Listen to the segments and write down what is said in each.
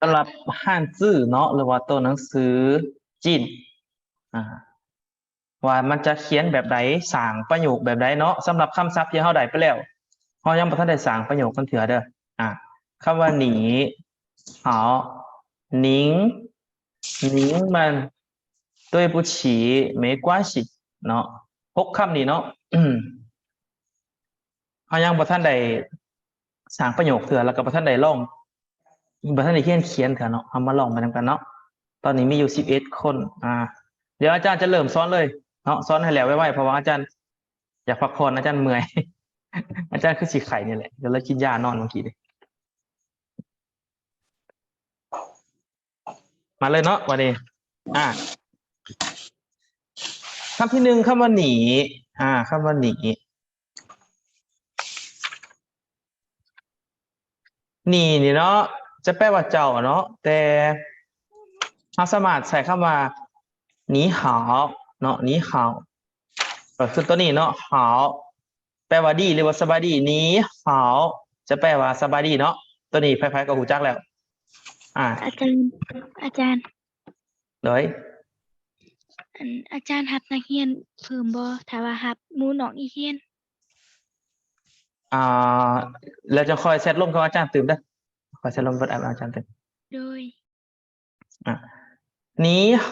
ສຳລັບ 汉字 ເນາະ ຫຼືວ່າໂຕໜັງສືຈີນ ອາ ວ່າມັນຈະຂຽນແບບໃດ ສ້າງປະໂຫຍກແບບໃດເນາະ. ສຳລັບຄຳສັບທີ່ເຮົາໄດ້ໄປແລ້ວ ເຮົາຍັງບໍ່ທັນໄດ້ສ້າງປະໂຫຍກກັນເທື່ອເດີ. ອາ ຄຳວ່າ 你好 您 您 ມັນ 对不起 没关系 ເນາະ ຫົກຄຳນີ້ເນາະ ເຮົາຍັງບໍ່ທັນໄດ້ສ້າງປະໂຫຍກເທື່ອ ແລ້ວກໍບໍ່ທັນໄດ້ລອງ ບໍ່ທັນໄດ້ຮຽນຂຽນເທື່ອເນາະ. ເຮົາມາລອງໄປນຳກັນເນາະ. ຕອນນີ້ມີຢູ່ສິບເອັດຄົນ. ອາ ດຽວອາຈານຈະເລີ່ມສອນເລີຍເນາະ ສອນໃຫ້ແລ້ວໄວໆ ເພາະວ່າອາຈານຢາກພັກຜ່ອນ ອາຈານເມື່ອຍ ອາຈານຄືຊິໄຂ້ນີ້ແຫຼະ ກໍເລີຍກິນຢານອນມື້ກີ້ນີ້. ມາເລີຍເນາະ ບັດນີ້ ອາ ຄຳທີໜຶ່ງ ຄຳວ່າ 你 ອາ ຄຳວ່າ 你 你 ນີ້ເນາະ ຈະແປວ່າເຈົ້າເນາະ ແຕ່ເຮົາສາມາດໃຊ້ຄຳວ່າ 你好 ເນາະ 你好 ກໍຄືຕົວນີ້ເນາະ 好 ແປວ່າດີ ຫຼືວ່າສະບາຍດີ. 你好 ຈະແປວ່າສະບາຍດີເນາະ ຕົວນີ້ໃຜໆກໍຮູ້ຈັກແລ້ວ. ອາ ອາຈານ ອາຈານ ໂດຍ ອັນ ອາຈານຮັບນັກຮຽນເພີ່ມບໍ່ ຖ້າວ່າຮັບໝູ່ນ້ອງອີກຮຽນ? ອາ ແລ້ວຈັ່ງຄ່ອຍແຊັດລົມກັບອາຈານຕື່ມເດີ ຄ່ອຍແຊັດລົມກັບອາຈານຕື່ມ. ໂດຍ ອາ 你好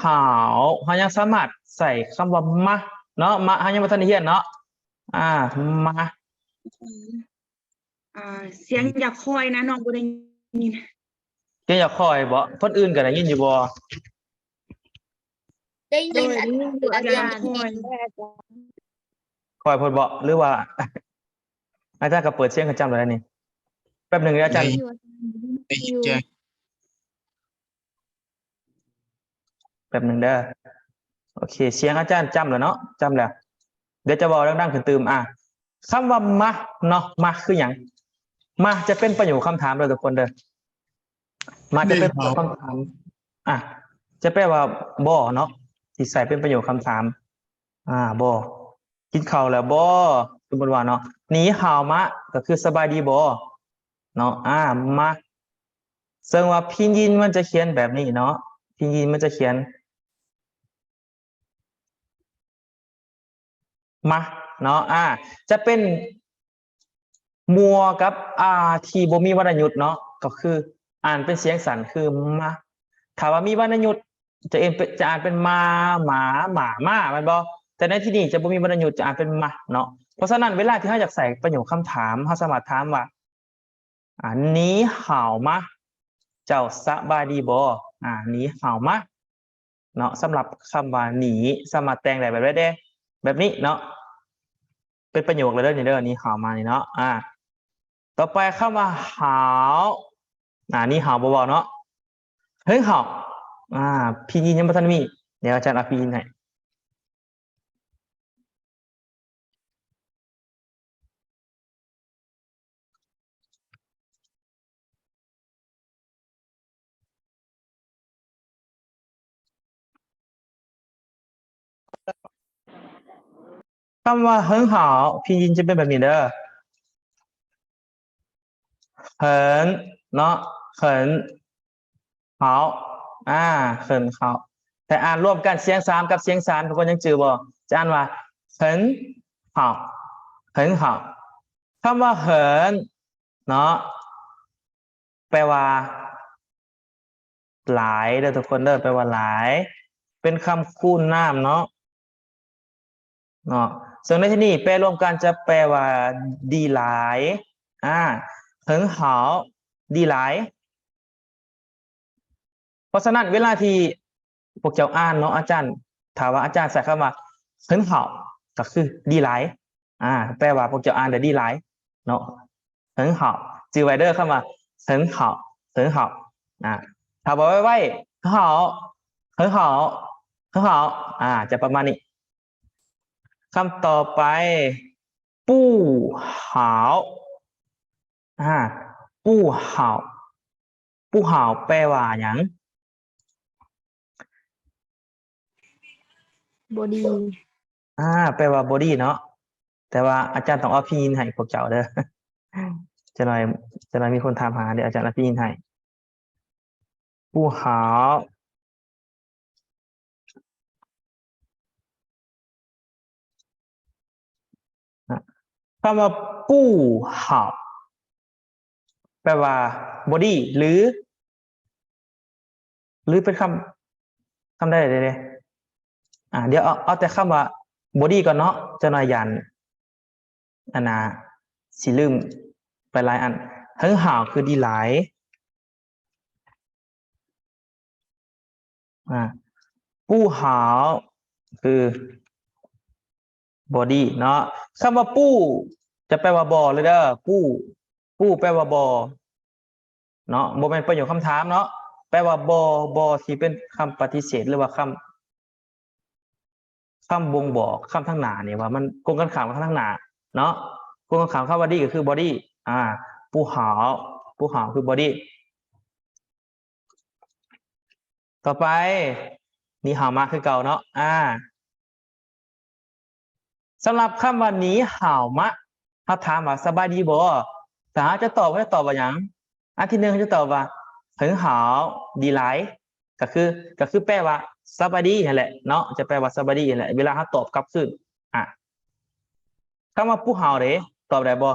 ເຮົາຍັງສາມາດໃຊ້ຄຳວ່າ 吗 ເນາະ 吗 ເຮົາຍັງບໍ່ທັນໄດ້ຮຽນເນາະ. ອາ 吗 ອາ ສຽງຢາກຄ່ອຍນະ ນ້ອງບໍ່ໄດ້ຍິນ. ສຽງຢາກຄ່ອຍບໍ? ຄົນອື່ນກໍໄດ້ຍິນຢູ່ບໍ? ໄດ້ຍິນ ຄ່ອຍໂພດບໍ? ຫຼືວ່າ ອາຈານກໍເປີດສຽງໃຫ້ຈ້ຳແລ້ວນີ້. ແປັບໜຶ່ງເດີອາຈານ ໄດ້ຢູ່ ໄດ້ຢູ່ ແປັບໜຶ່ງເດີ. ໂອເຄ ສຽງອາຈານຈ້ຳແລ້ວເນາະ ຈ້ຳແລ້ວ. ດຽວຈະເວົ້າດັງໆຂຶ້ນຕື່ມ. ອາ ຄຳວ່າ 吗 ເນາະ 吗 ຄືຫຍັງ? 吗 ຈະເປັນປະໂຫຍກຄຳຖາມເດີທຸກຄົນເດີ. 吗 ຈະເປັນປະໂຫຍກຄຳຖາມ ອາ ຈະແປວ່າບໍ່ເນາະ ທີ່ໃຊ້ເປັນປະໂຫຍກຄຳຖາມ. ອາ ບໍ່ ກິນເຂົ້າແລ້ວບໍ່? ສົມມຸດວ່າເນາະ 你好吗 ກໍຄືສະບາຍດີບໍ່ເນາະ. ອາ 吗 ເຊິ່ງວ່າພິນຢິນມັນຈະຂຽນແບບນີ້ເນາະ ພິນຢິນມັນຈະຂຽນ 吗 ເນາະ. ອາ ຈະເປັນ ມົວກັບ ອາ ທີ່ບໍ່ມີວັນນະຍຸດເນາະ ກໍຄືອ່ານເປັນສຽງສັ້ນຄື 吗. ຖ້າວ່າມີວັນນະຍຸດ ຈະເປັນ ຈະອ່ານເປັນ ມາ ໝາ ໝາ ມ້າ ແມ່ນບໍ່? ແຕ່ໃນທີ່ນີ້ຈະບໍ່ມີວັນນະຍຸດ ຈະອ່ານເປັນ 吗 ເນາະ. ເພາະສະນັ້ນ ເວລາທີ່ເຮົາຢາກໃສ່ປະໂຫຍກຄຳຖາມ ເຮົາສາມາດຖາມວ່າ ອາ 你好吗 ເຈົ້າສະບາຍດີບໍ່? ອາ 你好吗 ເນາະ. ສຳລັບຄຳວ່າ 你 ສາມາດແຕ່ງໄດ້ແບບໃດແດ່? ແບບນີ້ເນາະ ເປັນປະໂຫຍກແລ້ວເດີນີ້ເດີ 你好吗 ນີ້ເນາະ. ອາ ຕໍ່ໄປຄຳວ່າ 好 ອາ 你好 ບໍ່ເວົ້າເນາະ 很好 ອາ ພິນຢິນຍັງບໍ່ທັນມີ ດຽວອາຈານເອົາພິນຢິນໃຫ້. ຄຳວ່າ 很好 ພິນຢິນຈະເປັນແບບນີ້ເດີ 很 ເນາະ 很 好 ອາ 很好 ແຕ່ອ່ານລວມກັນ ສຽງສາມກັບສຽງສາມ ທຸກຄົນຍັງຈື່ບໍ່? ຈະອ່ານວ່າ 很好 很好. ຄຳວ່າ 很 ເນາະ ແປວ່າ ຫຼາຍເດີທຸກຄົນເດີ ແປວ່າຫຼາຍ ເປັນຄຳຄູນນາມເນາະ ເນາະ ເຊິ່ງໃນທີ່ນີ້ແປລວມກັນຈະແປວ່າ ດີຫຼາຍ ອາ 很好 ດີຫຼາຍ. ເພາະສະນັ້ນເວລາທີ່ພວກເຈົ້າອ່ານເນາະ ອາຈານ ຖ້າວ່າອາຈານໃຊ້ຄຳວ່າ 很好 ກໍຄືດີຫຼາຍ ອາ ແປວ່າພວກເຈົ້າອ່ານໄດ້ດີຫຼາຍເນາະ 很好 ຈື່ໄວ້ເດີ ຄຳວ່າ 很好 很好 ອາ ຖ້າເວົ້າໄວໆ 好 很好 很好 ອາ ຈະປະມານນີ້. ຄຳຕໍ່ໄປ 不好 ອາ 不好 不好 ແປວ່າຫຍັງ? ບໍ່ດີ ອາ ແປວ່າບໍ່ດີເນາະ ແຕ່ວ່າອາຈານຕ້ອງເອົາພິນຍິນໃຫ້ພວກເຈົ້າເດີ ຈັກໜ້ອຍ ຈັກໜ້ອຍມີຄົນຖາມຫາ ດຽວອາຈານເອົາພິນຍິນໃຫ້.不好. ຄຳວ່າ 不好 ແປວ່າບໍ່ດີ ຫຼື ຫຼືເປັນຄຳ ຄຳໃດເດ? ອ່າ ດຽວເອົາ ເອົາແຕ່ຄຳວ່າບໍ່ດີກ່ອນເນາະ ຈັກໜ້ອຍຢ້ານ ອັນນ່າ ຊິລືມໄປຫຼາຍອັນ. 很好 ຄືດີຫຼາຍ. ອ່າ 不好 ຄືບໍ່ດີເນາະ. ຄຳວ່າ 不 ຈະແປວ່າບໍ່ເລີຍເດີ. 不 不 ແປວ່າບໍ່ເນາະ ບໍ່ແມ່ນປະໂຫຍກຄຳຖາມເນາະ ແປວ່າບໍ່ ບໍ່ທີ່ເປັນຄຳປະຕິເສດ ຫຼືວ່າຄຳ ຄຳບົ່ງບອກ ຄຳທາງໜ້ານີ້ວ່າມັນກົງກັນຂ້າມກັບທາງໜ້າເນາະ. ກົງກັນຂ້າມຄຳວ່າດີກໍຄືບໍ່ດີ. ອ່າ 不好 不好 ຄືບໍ່ດີ. ຕໍ່ໄປ 你好吗 ຄືເກົ່າເນາະ. ອ່າ ສຳລັບຄຳວ່າ 你好吗 ເຮົາຖາມວ່າສະບາຍດີບໍ່? ຖ້າເຮົາຈະຕອບ ເຮົາຈະຕອບວ່າຫຍັງ? ອັນທີໜຶ່ງ ເຮົາຈະຕອບວ່າ 很好 ດີຫຼາຍ ກໍຄື ກໍຄືແປວ່າສະບາຍດີຫັ້ນແຫຼະເນາະ ຈະແປວ່າສະບາຍດີຫັ້ນແຫຼະ ເວລາເຮົາຕອບກັບຄືນ. ອ່າ ຄຳວ່າ 不好 ເດ ຕອບໄດ້ບໍ່?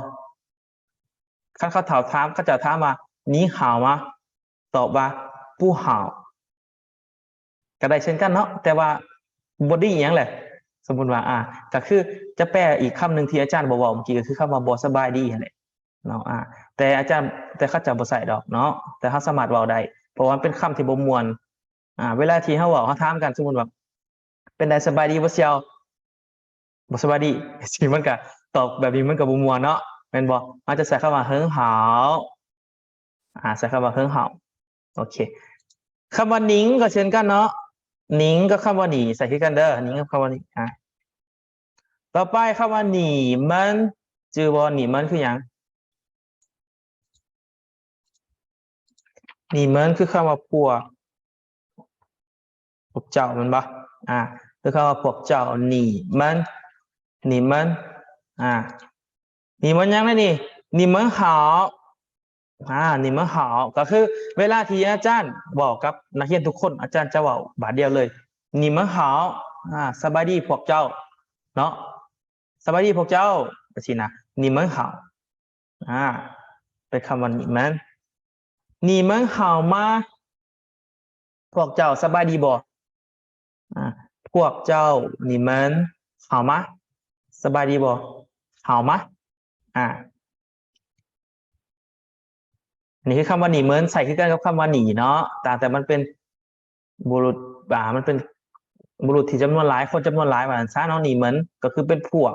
ຄັນເຂົາເຖົ້າຖາມ ເຂົາເຈົ້າຖາມວ່າ 你好吗 ຕອບວ່າ 不好 ກໍໄດ້ເຊັ່ນກັນເນາະ ແຕ່ວ່າບໍ່ດີຫຍັງແຫຼະ. ສົມມຸດວ່າ ອ່າ ກໍຄືຈະແປອີກຄຳໜຶ່ງທີ່ອາຈານບໍ່ເວົ້າເມື່ອກີ້ ກໍຄືຄຳວ່າບໍ່ສະບາຍດີຫັ້ນແຫຼະເນາະ. ອ່າ ແຕ່ອາຈານ ແຕ່ເຂົາເຈົ້າບໍ່ໃຊ້ດອກເນາະ ແຕ່ເຮົາສາມາດເວົ້າໄດ້ ເພາະວ່າມັນເປັນຄຳທີ່ບໍ່ມ່ວນ. ອ່າ ເວລາທີ່ເຮົາເວົ້າ ເຮົາຖາມກັນ ສົມມຸດວ່າ ເປັນໃດ ສະບາຍດີບໍ່ສ່ຽວ? ບໍ່ສະບາຍດີ ຊິມັນກະຕອບແບບນີ້ມັນກະບໍ່ມ່ວນເນາະ ແມ່ນບໍ່? ເຮົາຈະໃຊ້ຄຳວ່າ 很好 ອ່າ ໃຊ້ຄຳວ່າ 很好 ໂອເຄ. ຄຳວ່າ 您 ກໍເຊັ່ນກັນເນາະ 您 ກັບຄຳວ່າ 你 ໃຊ້ຄືກັນເດີ 您 ກັບຄຳວ່າ 你 ອ່າ. ຕໍ່ໄປຄຳວ່າ 你们 ຈື່ບໍ່? 你们 ຄືຫຍັງ? 你们 ຄືຄຳວ່າພວກ ພວກເຈົ້າແມ່ນບໍ່? ອ່າ ຄືຄຳວ່າພວກເຈົ້າ 你们 你们 ອ່າ 你们 ຫຍັງນະນີ້? 你们好 ອ່າ 你们好 ກໍຄືເວລາທີ່ອາຈານເວົ້າກັບນັກຮຽນທຸກຄົນ ອາຈານຈະເວົ້າບາດດຽວເລີຍ 你们好 ອ່າ ສະບາຍດີພວກເຈົ້າເນາະ ສະບາຍດີພວກເຈົ້າ ຈັ່ງຊີ້ນະ 你们好 ອ່າ ເປັນຄຳວ່າ 你们 你们好吗 ພວກເຈົ້າສະບາຍດີບໍ່? ອ່າ ພວກເຈົ້າ 你们好吗 ສະບາຍດີບໍ່? 好吗 ອ່າ ນີ້ຄືຄຳວ່າ 你们 ໃຊ້ຄືກັນກັບຄຳວ່າ 你 ເນາະ ຕ່າງແຕ່ມັນເປັນ ບຸລຸດ ອ່າ ມັນເປັນບຸລຸດທີ່ຈຳນວນຫຼາຍ ຄົນຈຳນວນຫຼາຍວ່າຊັ້ນຊະເນາະ 你们 ກໍຄືເປັນພວກ.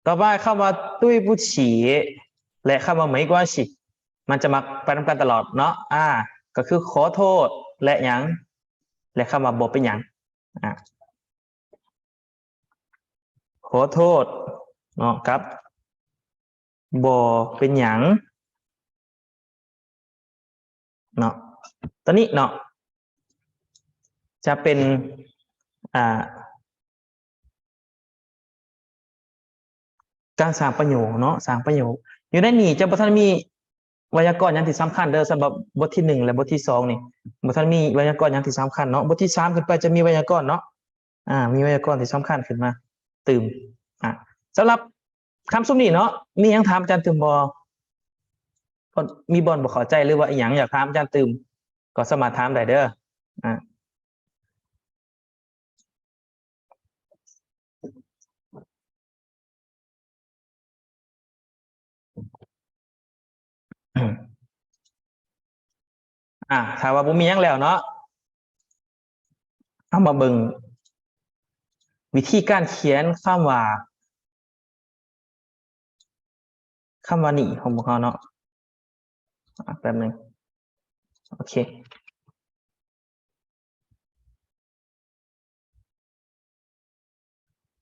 ຕໍ່ໄປຄຳວ່າ 对不起 ແລະ ຄຳວ່າ 没关系 ມັນຈະມັກໄປນຳກັນຕະຫຼອດເນາະ ອ່າ ກໍຄືຂໍໂທດ ແລະ ຫຍັງ ແລະ ຄຳວ່າບໍ່ເປັນຫຍັງ ອ່າ ຂໍໂທດເນາະ ກັບບໍ່ເປັນຫຍັງ ເນາະ ຕອນນີ້ເນາະ ຈະເປັນ ອ່າ ການສ້າງປະໂຫຍກເນາະ ສ້າງປະໂຫຍກ ຢູ່ໃນນີ້ຈະບໍ່ທັນມີໄວຍາກອນຫຍັງທີ່ສຳຄັນເດີ ສຳລັບບົດທີໜຶ່ງ ແລະ ບົດທີສອງນີ້ ບໍ່ທັນມີໄວຍາກອນຫຍັງທີ່ສຳຄັນເນາະ ບົດທີສາມຂຶ້ນໄປຈະມີໄວຍາກອນເນາະ ອ່າ ມີໄວຍາກອນທີ່ສຳຄັນຂຶ້ນມາຕື່ມ ອ່າ ສຳລັບ ຄຳຊຸມນີ້ເນາະ ມີຫຍັງຖາມອາຈານຕື່ມບໍ່? ມີບ່ອນບໍ່ເຂົ້າໃຈ ຫຼືວ່າອີ່ຫຍັງຢາກຖາມອາຈານຕື່ມ ກໍສາມາດຖາມໄດ້ເດີ ອ່າ ອ່າ ຖ້າວ່າບໍ່ມີຫຍັງແລ້ວເນາະ ເຮົາມາເບິ່ງວິທີການຂຽນຄຳວ່າ ຄຳວ່າ 你 ຂອງພວກເຮົາເນາະ ອ່າ ແປັບໜຶ່ງ ໂອເຄ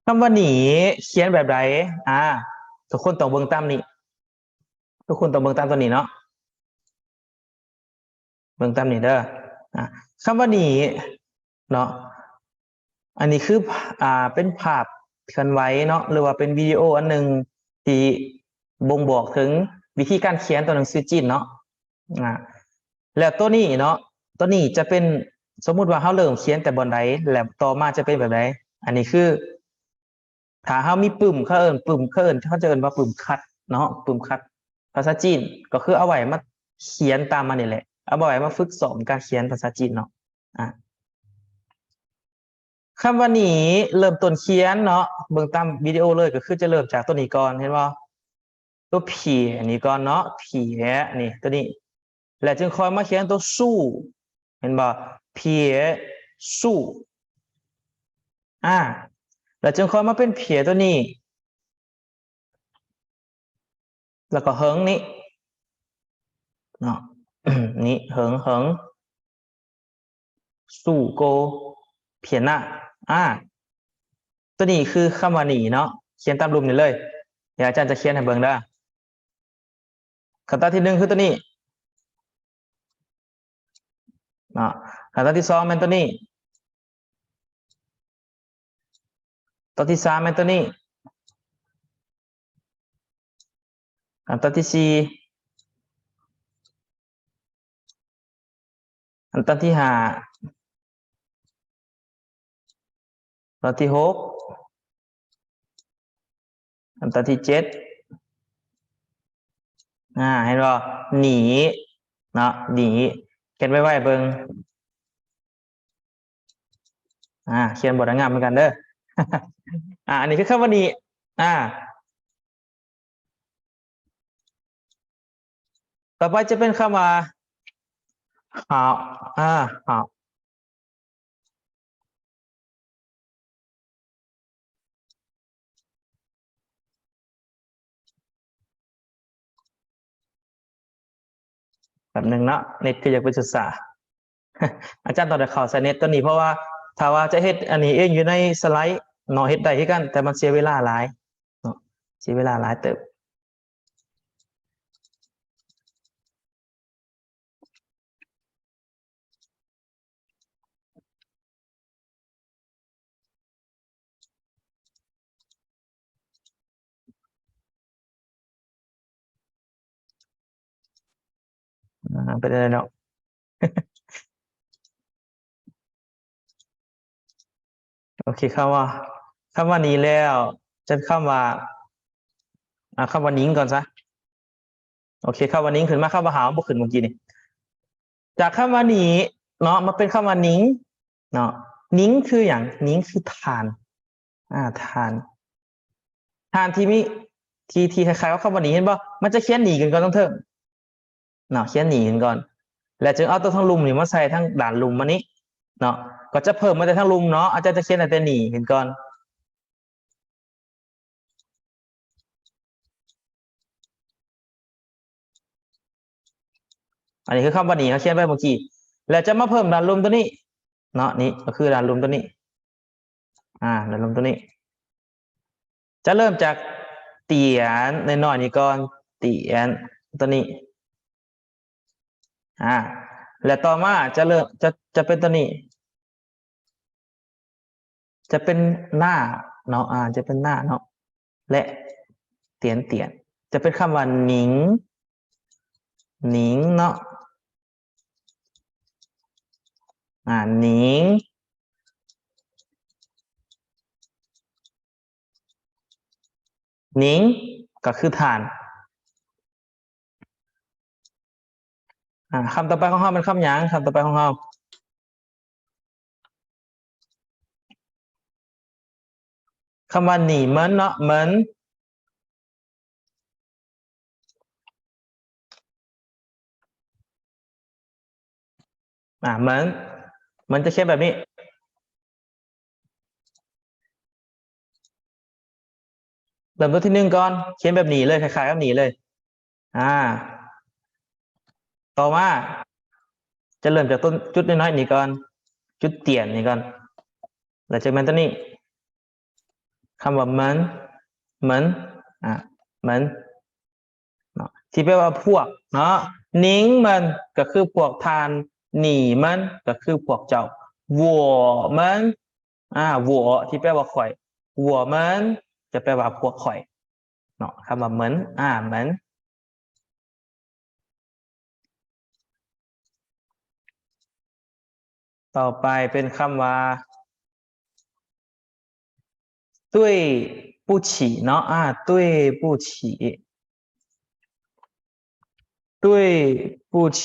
ຄຳວ່າ 你 ຂຽນແບບໃດ? ອ່າ ທຸກຄົນຕ້ອງເບິ່ງຕາມນີ້ ທຸກຄົນຕ້ອງເບິ່ງຕາມຕົວນີ້ເນາະ ເບິ່ງຕາມນີ້ເດີ ອ່າ ຄຳວ່າ 你 ເນາະ ອັນນີ້ຄື ອ່າ ເປັນພາບເຄື່ອນໄຫວເນາະ ຫຼືວ່າເປັນວິດີໂອອັນໜຶ່ງທີ່ບົ່ງບອກເຖິງວິທີການຂຽນຕົວໜັງສືຈີນເນາະ ອ່າ ແລ້ວຕົວນີ້ເນາະ ໂຕນີ້ຈະເປັນ ສົມມຸດວ່າເຮົາເລີ່ມຂຽນແຕ່ບ່ອນໃດ ແລ້ວຕໍ່ມາຈະເປັນແບບໃດ? ອັນນີ້ຄື ຖ້າເຮົາມີປຶ້ມ ເຂົາເອີ້ນປຶ້ມ ເຂົາເອີ້ນ ເຂົາຈະເອີ້ນວ່າປຶ້ມຄັດເນາະ ປຶ້ມຄັດ ພາສາຈີນ ກໍຄືເອົາໄວ້ມາຂຽນຕາມມັນນີ້ແຫຼະ ເອົາໄວ້ມາຝຶກຊ້ອມການຂຽນພາສາຈີນເນາະ. ອາ ຄຳວ່ານີ້ເລີ່ມຕົ້ນຂຽນເນາະ ເບິ່ງຕາມວິດີໂອເລີຍ ກໍຄືຈະເລີ່ມຈາກໂຕນີ້ກ່ອນ ເຫັນບໍ່? ໂຕເພຍນີ້ກ່ອນເນາະ ເພຍນີ້ ໂຕນີ້ ແລ້ວຈຶ່ງຄ່ອຍມາຂຽນໂຕຊູ ເຫັນບໍ່? ເພຍຊູ ອາ ແລ້ວຈຶ່ງຄ່ອຍມາເປັນເພຍໂຕນີ້ ແລ້ວກໍເຫິງນີ້ເນາະ ນີ້ ເຫິງ ເຫິງ ຊູໂກ ເພຍນະ ອາ ໂຕນີ້ຄືຄຳວ່ານີ້ເນາະ ຂຽນຕາມລຸ່ມນີ້ເລີຍ ດຽວອາຈານຈະຂຽນໃຫ້ເບິ່ງເດີ. ຄຳຕອບທີໜຶ່ງຄືໂຕນີ້ເນາະ ຄຳຕອບທີສອງແມ່ນໂຕນີ້ ໂຕທີສາມແມ່ນໂຕນີ້ ຄຳຕອບທີສີ່ ຄຳຕອບທີຫ້າ ໂຕທີຫົກ ຄຳຕອບທີເຈັດ ອາ ເຫັນບໍ່? ໜີເນາະ ໜີ ຂຽນໄວໆເບິ່ງ ອາ ຂຽນບໍ່ໄດ້ງາມເໝືອນກັນເດີ ອາ ອັນນີ້ຄືຄຳວ່າໜີ ອາ ຕໍ່ໄປຈະເປັນຄຳວ່າ ຫາວ ອາ ຫາວ ແປັບໜຶ່ງເນາະ ເນັດຄືຢາກໄປສຶກສາ ອາຈານຕ້ອງໄດ້ເຂົ້າໃສ່ເນັດຕົວນີ້ ເພາະວ່າຖ້າວ່າຈະເຮັດອັນນີ້ເອງຢູ່ໃນສະໄລເນາະ ເຮັດໄດ້ຄືກັນ ແຕ່ມັນເສຍເວລາຫຼາຍເນາະ ເສຍເວລາຫຼາຍເຕີບ. ອ່າ ເປັນໄດ້ເນາະ ໂອເຄ ຄຳວ່າ ຄຳວ່ານີ້ແລ້ວ ຈັດຄຳວ່າ ອ່າ ຄຳວ່າໜິງກ່ອນຊະ. ໂອເຄ ຄຳວ່າໜິງຂຶ້ນມາ ຄຳວ່າຫາວບໍ່ຂຶ້ນເມື່ອກີ້ນີ້. ຈາກຄຳວ່າໜີເນາະ ມາເປັນຄຳວ່າໜິງເນາະ. ໜິງຄືຫຍັງ? ໜິງຄືຖ່ານ ອ່າ ຖ່ານ ຖ່ານທີ່ມີ ທີ່ ທີ່ຄ້າຍໆກັບຄຳວ່າໜີ ເຫັນບໍ່? ມັນຈະຂຽນໜີຂຶ້ນກ່ອນທາງເທິງເນາະ ຂຽນໜີຂຶ້ນກ່ອນ ແລ້ວຈຶ່ງເອົາຕົວທາງລຸ່ມນີ້ມາໃສ່ທາງດ້ານລຸ່ມມານີ້ເນາະ ກໍຈະເພີ່ມມາແຕ່ທາງລຸ່ມເນາະ ອາຈານຈະຂຽນຕັ້ງແຕ່ໜີຂຶ້ນກ່ອນ. ອັນນີ້ຄືຄຳວ່າໜີ ເຮົາຂຽນໄວ້ເມື່ອກີ້ ແລ້ວຈະມາເພີ່ມດ້ານລຸ່ມຕົວນີ້ເນາະ ນີ້ກໍຄືດ້ານລຸ່ມຕົວນີ້ ອ່າ ດ້ານລຸ່ມຕົວນີ້ ຈະເລີ່ມຈາກຕຽນນ້ອຍໆນີ້ກ່ອນ ຕຽນຕົວນີ້ ອ່າ ແລະຕໍ່ມາຈະເລີ່ມ ຈະ ຈະເປັນຕົວນີ້ ຈະເປັນໜ້າເນາະ ອ່າ ຈະເປັນໜ້າເນາະ ແລະ ຕຽນ ຕຽນ ຈະເປັນຄຳວ່າໜິງ ໜິງເນາະ ອ່າ ໜິງ ໜິງ ກໍຄືຖ່ານ. ອ່າ ຄຳຕໍ່ໄປຂອງເຮົາແມ່ນຄຳຫຍັງ? ຄຳຕໍ່ໄປຂອງເຮົາ ຄຳວ່າໜີເມີນເນາະ ເມີນ ອ່າ ເມີນ ເມີນຈະຂຽນແບບນີ້ ເລີ່ມຕົວທີໜຶ່ງກ່ອນ ຂຽນແບບນີ້ເລີຍ ຄ້າຍໆກັບນີ້ເລີຍ ອ່າ ຕໍ່ມາຈະເລີ່ມຈາກຕົ້ນ ຈຸດນ້ອຍໆນີ້ກ່ອນ ຈຸດຕຽນນີ້ກ່ອນ ແລ້ວຈະແມ່ນຕົວນີ້ ຄຳວ່າເມີນ ເມີນ ອ່າ ເມີນ ເນາະ ທີ່ແປວ່າພວກເນາະ ໜິງເມີນ ກໍຄືພວກທ່ານ ໜີເມີນ ກໍຄືພວກເຈົ້າ ຫວໍ້ເມີນ ອ່າ ຫວໍ້ ທີ່ແປວ່າຂ້ອຍ ຫວໍ້ເມີນ ຈະແປວ່າພວກຂ້ອຍເນາະ ຄຳວ່າເມີນ ອ່າ ເມີນ. ຕໍ່ໄປເປັນຄຳວ່າ 对不起 ເນາະ ອ່າ 对不起 对不起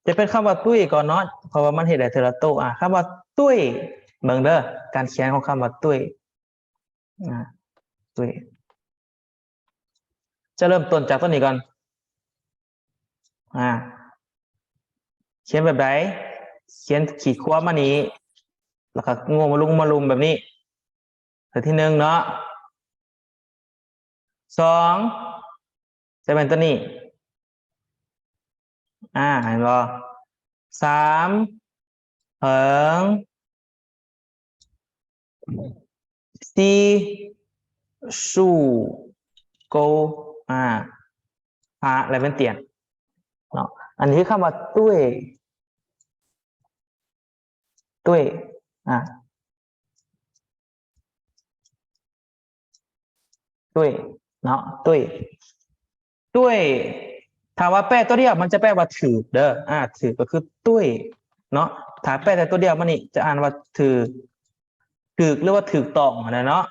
ຈະເປັນຄຳວ່າ 对 ກ່ອນເນາະ ເພາະວ່າມັນເຮັດໄດ້ເທື່ອລະໂຕ. ອ່າ ຄຳວ່າ 对 ເບິ່ງເດີ ການຂຽນຂອງຄຳວ່າ 对 ອ່າ 对 ຈະເລີ່ມຕົ້ນຈາກຕົວນີ້ກ່ອນ. ອ່າ ຂຽນແບບໃດ? ຂຽນຂີດຂວາມານີ້ ແລ້ວກໍງົວມາລຸມ ມາລຸມແບບນີ້ ຕົວທີໜຶ່ງເນາະ. ສອງ ຈະແມ່ນຕົວນີ້ ອ່າ ເຫັນບໍ່? ສາມ ເຫິງ ສີ່ ຊູ້ ໂກ ອ່າ ຫ້າ ແລ້ວເປັນຕຽນເນາະ. ອັນນີ້ຄືຄຳວ່າ 对 对 ອ່າ 对 ເນາະ 对 对 ຖ້າວ່າແປຕົວດຽວ ມັນຈະແປວ່າຖືກເດີ ອ່າ ຖືກກໍຄື 对 ເນາະ. ຖ້າແປແຕ່ຕົວດຽວມານີ້ ຈະອ່ານວ່າຖືກ ຖືກ ຫຼືວ່າຖືກຕ້ອງຫັ້ນນະເນາະ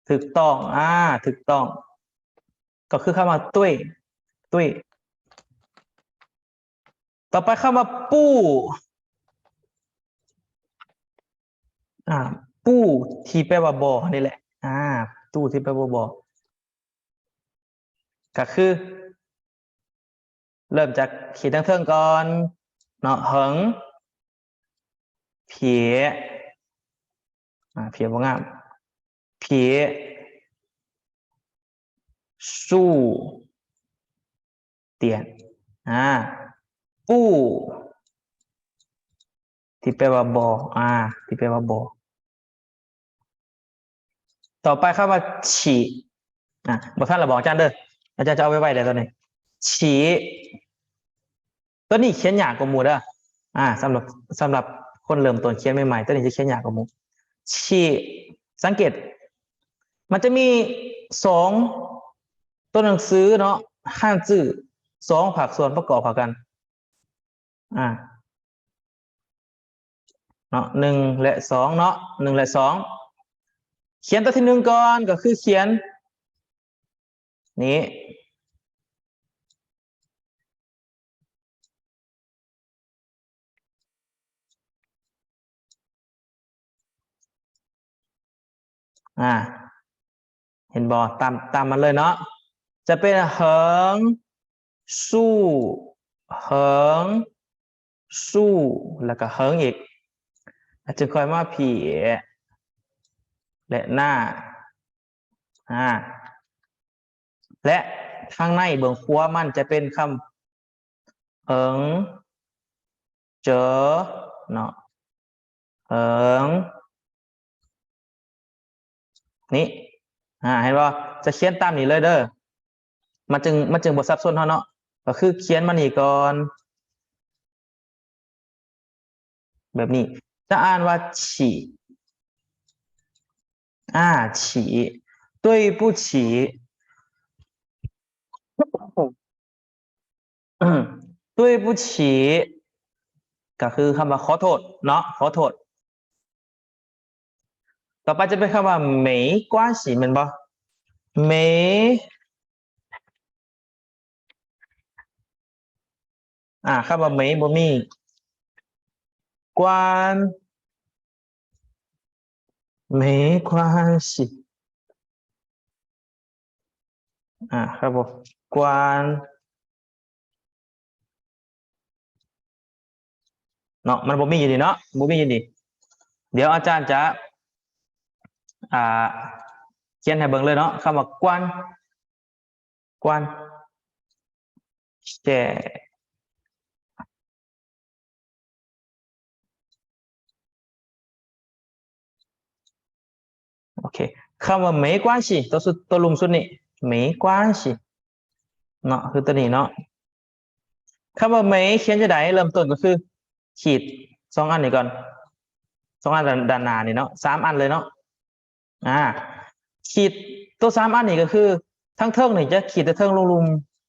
ຖືກຕ້ອງ ອ່າ ຖືກຕ້ອງ ກໍຄືຄຳວ່າ 对 对. ຕໍ່ໄປຄຳວ່າ 不 ອ່າ 不 ທີ່ແປວ່າບໍ່ນີ້ແຫຼະ ອ່າ 不 ທີ່ແປວ່າບໍ່ ກໍຄື ເລີ່ມຈາກຂີດທາງເທິງກ່ອນເນາະ ເຫິງ 撇 ອ່າ 撇ບໍ່ງາມ 撇 ຊູ້ ຕຽນ ອ່າ 不 ທີ່ແປວ່າບໍ່ ອ່າ ທີ່ແປວ່າບໍ່. ຕໍ່ໄປຄຳວ່າ 起 ອ່າ ບໍ່ທັນລະບອກອາຈານເດີ ອາຈານຈະເອົາໄວໆເດີຕົວນີ້ 起 ຕົວນີ້ຂຽນຍາກກວ່າໝູ່ເດີ ອ່າ ສຳລັບ ສຳລັບຄົນເລີ່ມຕົ້ນຂຽນໃໝ່ໆ ຕົວນີ້ຈະຂຽນຍາກກວ່າໝູ່ 起 ສັງເກດ ມັນຈະມີສອງຕົວໜັງສືເນາະ 汉字 ສອງພາກສ່ວນປະກອບເຂົ້າກັນ ອ່າ ເນາະ ໜຶ່ງ ແລະ ສອງ ເນາະ ໜຶ່ງ ແລະ ສອງ ຂຽນຕົວທີໜຶ່ງກ່ອນ ກໍຄືຂຽນ ນີ້ ອ່າ ເຫັນບໍ່? ຕາມ ຕາມມັນເລີຍເນາະ ຈະເປັນເຫິງ ຊູ້ ເຫິງ ຊູ້ ແລ້ວກໍເຫິງອີກ ແລ້ວຈຶ່ງຄ່ອຍມາ 撇 ແລະ ໜ້າ ອ່າ ແລະ ທາງໃນເບື້ອງຂວາມັນຈະເປັນຄຳ ເຫິງ ເຈີ ເນາະ ເຫິງ ນີ້ ອ່າ ເຫັນບໍ່? ຈະຂຽນຕາມນີ້ເລີຍເດີ ມັນຈຶ່ງ ມັນຈຶ່ງບໍ່ສັບສົນເຮົາເນາະ ກໍຄືຂຽນມານີ້ກ່ອນ ແບບນີ້ ຈະອ່ານວ່າ 起 ອ່າ 起 对不起 对不起 ກໍຄືຄຳວ່າຂໍໂທດເນາະ ຂໍໂທດ. ຕໍ່ໄປຈະເປັນຄຳວ່າ 没关系 ແມ່ນບໍ່? 没 ອ່າ ຄຳວ່າ 没 ບໍ່ມີ 关 没关系 ອ່າ ຄຳວ່າ 关 ເນາະ ມັນບໍ່ມີຢູ່ນີ້ເນາະ ບໍ່ມີຢູ່ນີ້ ດຽວອາຈານຈະ ອ່າ ຂຽນໃຫ້ເບິ່ງເລີຍເນາະ ຄຳວ່າ 关 关 谢 ໂອເຄ ຄຳວ່າ 没关系 ຕົວສຸດ ຕົວລຸ່ມສຸດນີ້ 没关系 ເນາະ ຄືຕົວນີ້ເນາະ. ຄຳວ່າ 没 ຂຽນຈັ່ງໃດ? ເລີ່ມຕົ້ນກໍຄື ຂີດສອງອັນນີ້ກ່ອນ ສອງອັນດ້ານ ດ້ານໜ້ານີ້ເນາະ ສາມອັນເລີຍເນາະ ອ່າ ຂີດຕົວສາມອັນນີ້ກໍຄື ທາງເທິງນີ້ຈະຂີດແຕ່ເທິງລົງລຸ່ມ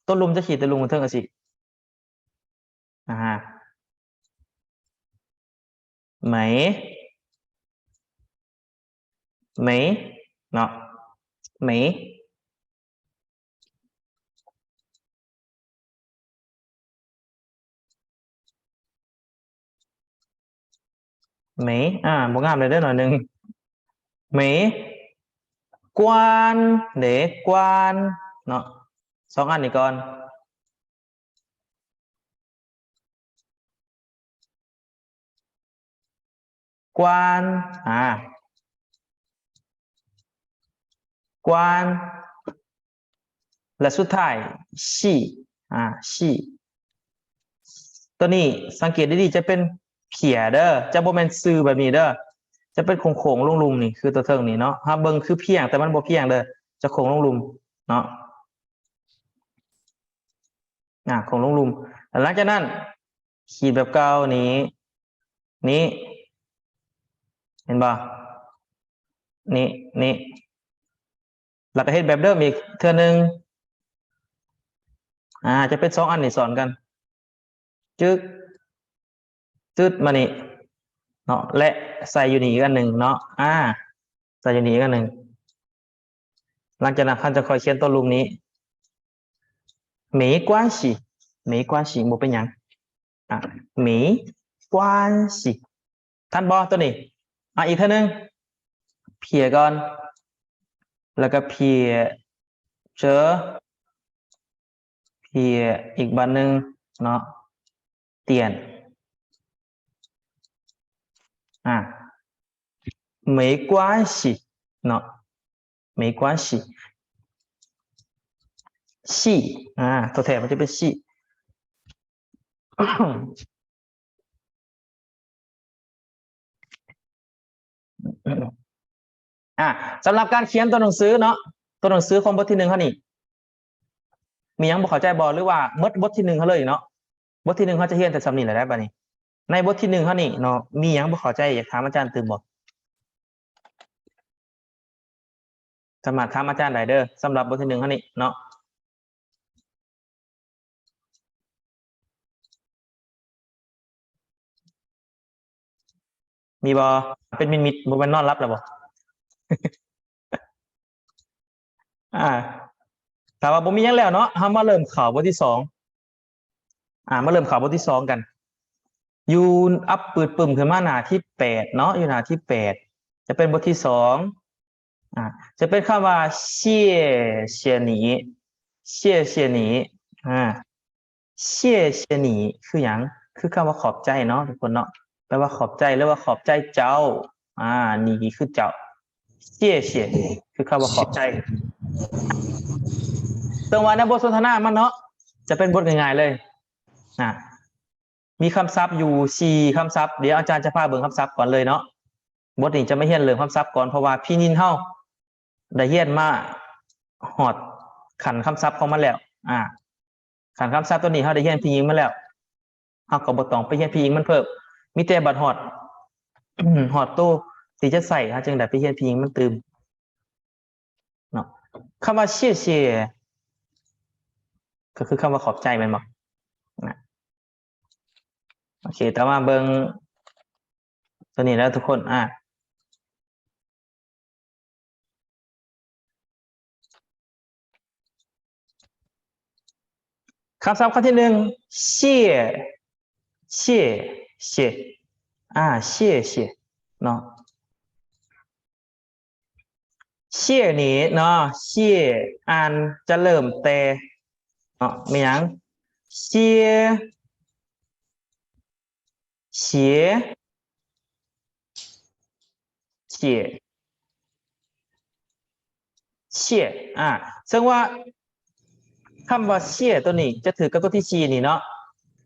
ຕົວລຸ່ມຈະຂີດແຕ່ລົງເທິງຈັ່ງຊີ້ ອາ ไหม ไหม ເນາະ ไหม ไหม ອາ ບໍ່ງາມເລີຍເດີໜ້ອຍໜຶ່ງ ไหม 观 ເດ້ 观 ເນາະ ສອງອັນນີ້ກ່ອນ 观 ອາ 观 ແລະ ສຸດທ້າຍ 洗 ອາ 洗 ຕົວນີ້ສັງເກດດີໆ ຈະເປັນເພຍເດີ ຈະບໍ່ແມ່ນຊື່ແບບນີ້ເດີ ຈະເປັນໂຄ້ງໆລົງລຸ່ມນີ້ ຄືຕົວເທິງນີ້ເນາະ ເຮົາເບິ່ງຄືພຽງ ແຕ່ມັນບໍ່ພຽງເດີ ຈະໂຄ້ງລົງລຸ່ມເນາະ. ອາ ຂອງລົງລຸ່ມ ແລ້ວຫຼັງຈາກນັ້ນ ຂີດແບບເກົ່ານີ້ ນີ້ ເຫັນບໍ່? ນີ້ ນີ້ ແລ້ວກໍເຮັດແບບເດີມອີກເທື່ອໜຶ່ງ ອາ ຈະເປັນສອງອັນນີ້ຊ້ອນກັນ ຈຶກ ຕຶດມານີ້ເນາະ ແລະ ໃສ່ຢູ່ນີ້ອີກອັນໜຶ່ງເນາະ ອາ ໃສ່ຢູ່ນີ້ອີກອັນໜຶ່ງ ຫຼັງຈາກນັ້ນເຮົາຈະຄ່ອຍຂຽນຕົວລຸ່ມນີ້ 没关系 没关系 ບໍ່ເປັນຫຍັງ ອາ 没关系 ທັນບໍ່ຕົວນີ້? ອາ ອີກເທື່ອໜຶ່ງ ເພຍກ່ອນ ແລ້ວກໍເພຍ ເຈີ ເພຍ ອີກບາດໜຶ່ງເນາະ ຕຽນ ອາ 没关系 ເນາະ 没关系 洗 ອາ ຕົວແທນມັນຈະເປັນ 洗 ອາ ສຳລັບການຂຽນຕົວໜັງສືເນາະ ຕົວໜັງສືຂອງບົດທີໜຶ່ງເຮົານີ້ ມີຫຍັງບໍ່ເຂົ້າໃຈບໍ່ ຫຼືວ່າໝົດບົດທີໜຶ່ງເຮົາເລີຍເນາະ? ບົດທີໜຶ່ງເຮົາຈະຮຽນແຕ່ສ່ຳນີ້ແຫຼະໄດ໋ ບາດນີ້ ໃນບົດທີໜຶ່ງເຮົານີ້ເນາະ ມີຫຍັງບໍ່ເຂົ້າໃຈ ຢາກຖາມອາຈານຕື່ມບໍ່? ສາມາດຖາມອາຈານໄດ້ເດີ ສຳລັບບົດທີໜຶ່ງເຮົານີ້ເນາະ. ມີບໍ່? ເປັນມິດໆ ບໍ່ແມ່ນນອນຫຼັບແລ້ວບໍ່? ອາ ຖ້າວ່າບໍ່ມີຫຍັງແລ້ວເນາະ ເຮົາມາເລີ່ມເຂົ້າບົດທີສອງ ອາ ມາເລີ່ມເຂົ້າບົດທີສອງກັນ ຢູ່ອັບປຶດປຶ້ມຂຶ້ນມາໜ້າທີແປດເນາະ ຢູ່ໜ້າທີແປດ ຈະເປັນບົດທີສອງ ອາ ຈະເປັນຄຳວ່າ 谢谢你 谢谢你 ອາ 谢谢你 ຄືຫຍັງ? ຄືຄຳວ່າຂອບໃຈເນາະທຸກຄົນເນາະ ແປວ່າຂອບໃຈ ຫຼືວ່າຂອບໃຈເຈົ້າ ອາ 你 ຄືເຈົ້າ 谢谢 ຄືຄຳວ່າຂອບໃຈ ເຊິ່ງວ່າໃນບົດສົນທະນາມັນເນາະ ຈະເປັນບົດງ່າຍໆເລີຍ ອາ ມີຄຳສັບຢູ່ສີ່ຄຳສັບ ດຽວອາຈານຈະພາເບິ່ງຄຳສັບກ່ອນເລີຍເນາະ ບົດນີ້ຈະມາຮຽນເລີ່ມຄຳສັບກ່ອນ ເພາະວ່າພີຍິນເຮົາໄດ້ຮຽນມາຮອດຂັ້ນຄຳສັບຂອງມັນແລ້ວ ອາ ຂັ້ນຄຳສັບຕົວນີ້ເຮົາໄດ້ຮຽນພີຍິນມາແລ້ວ ເຮົາກໍບໍ່ຕ້ອງໄປຮຽນພີຍິນມັນເພີ່ມ ມີແຕ່ບັດຮອດ ຮອດໂຕທີ່ຈະໃຊ້ ເຮົາຈຶ່ງໄດ້ໄປຮຽນພີຍິນມັນຕື່ມເນາະ ຄຳວ່າ 谢谢 ກໍຄືຄຳວ່າຂອບໃຈແມ່ນບໍ່? ນະ ໂອເຄ ຕໍ່ມາເບິ່ງຕົວນີ້ແລ້ວທຸກຄົນ ອາ ຄຳສັບຄຳທີໜຶ່ງ 谢谢谢 ອາ 谢谢 ເນາະ 谢你 ເນາະ 谢 ອ່ານຈະເລີ່ມແຕ່ເນາະ ແມ່ນຫຍັງ? 谢谢谢谢 ອາ ເຊິ່ງວ່າຄຳວ່າ谢ຕົວນີ້ຈະຖືກກັບຕົວທີສີ່ນີ້ເນາະ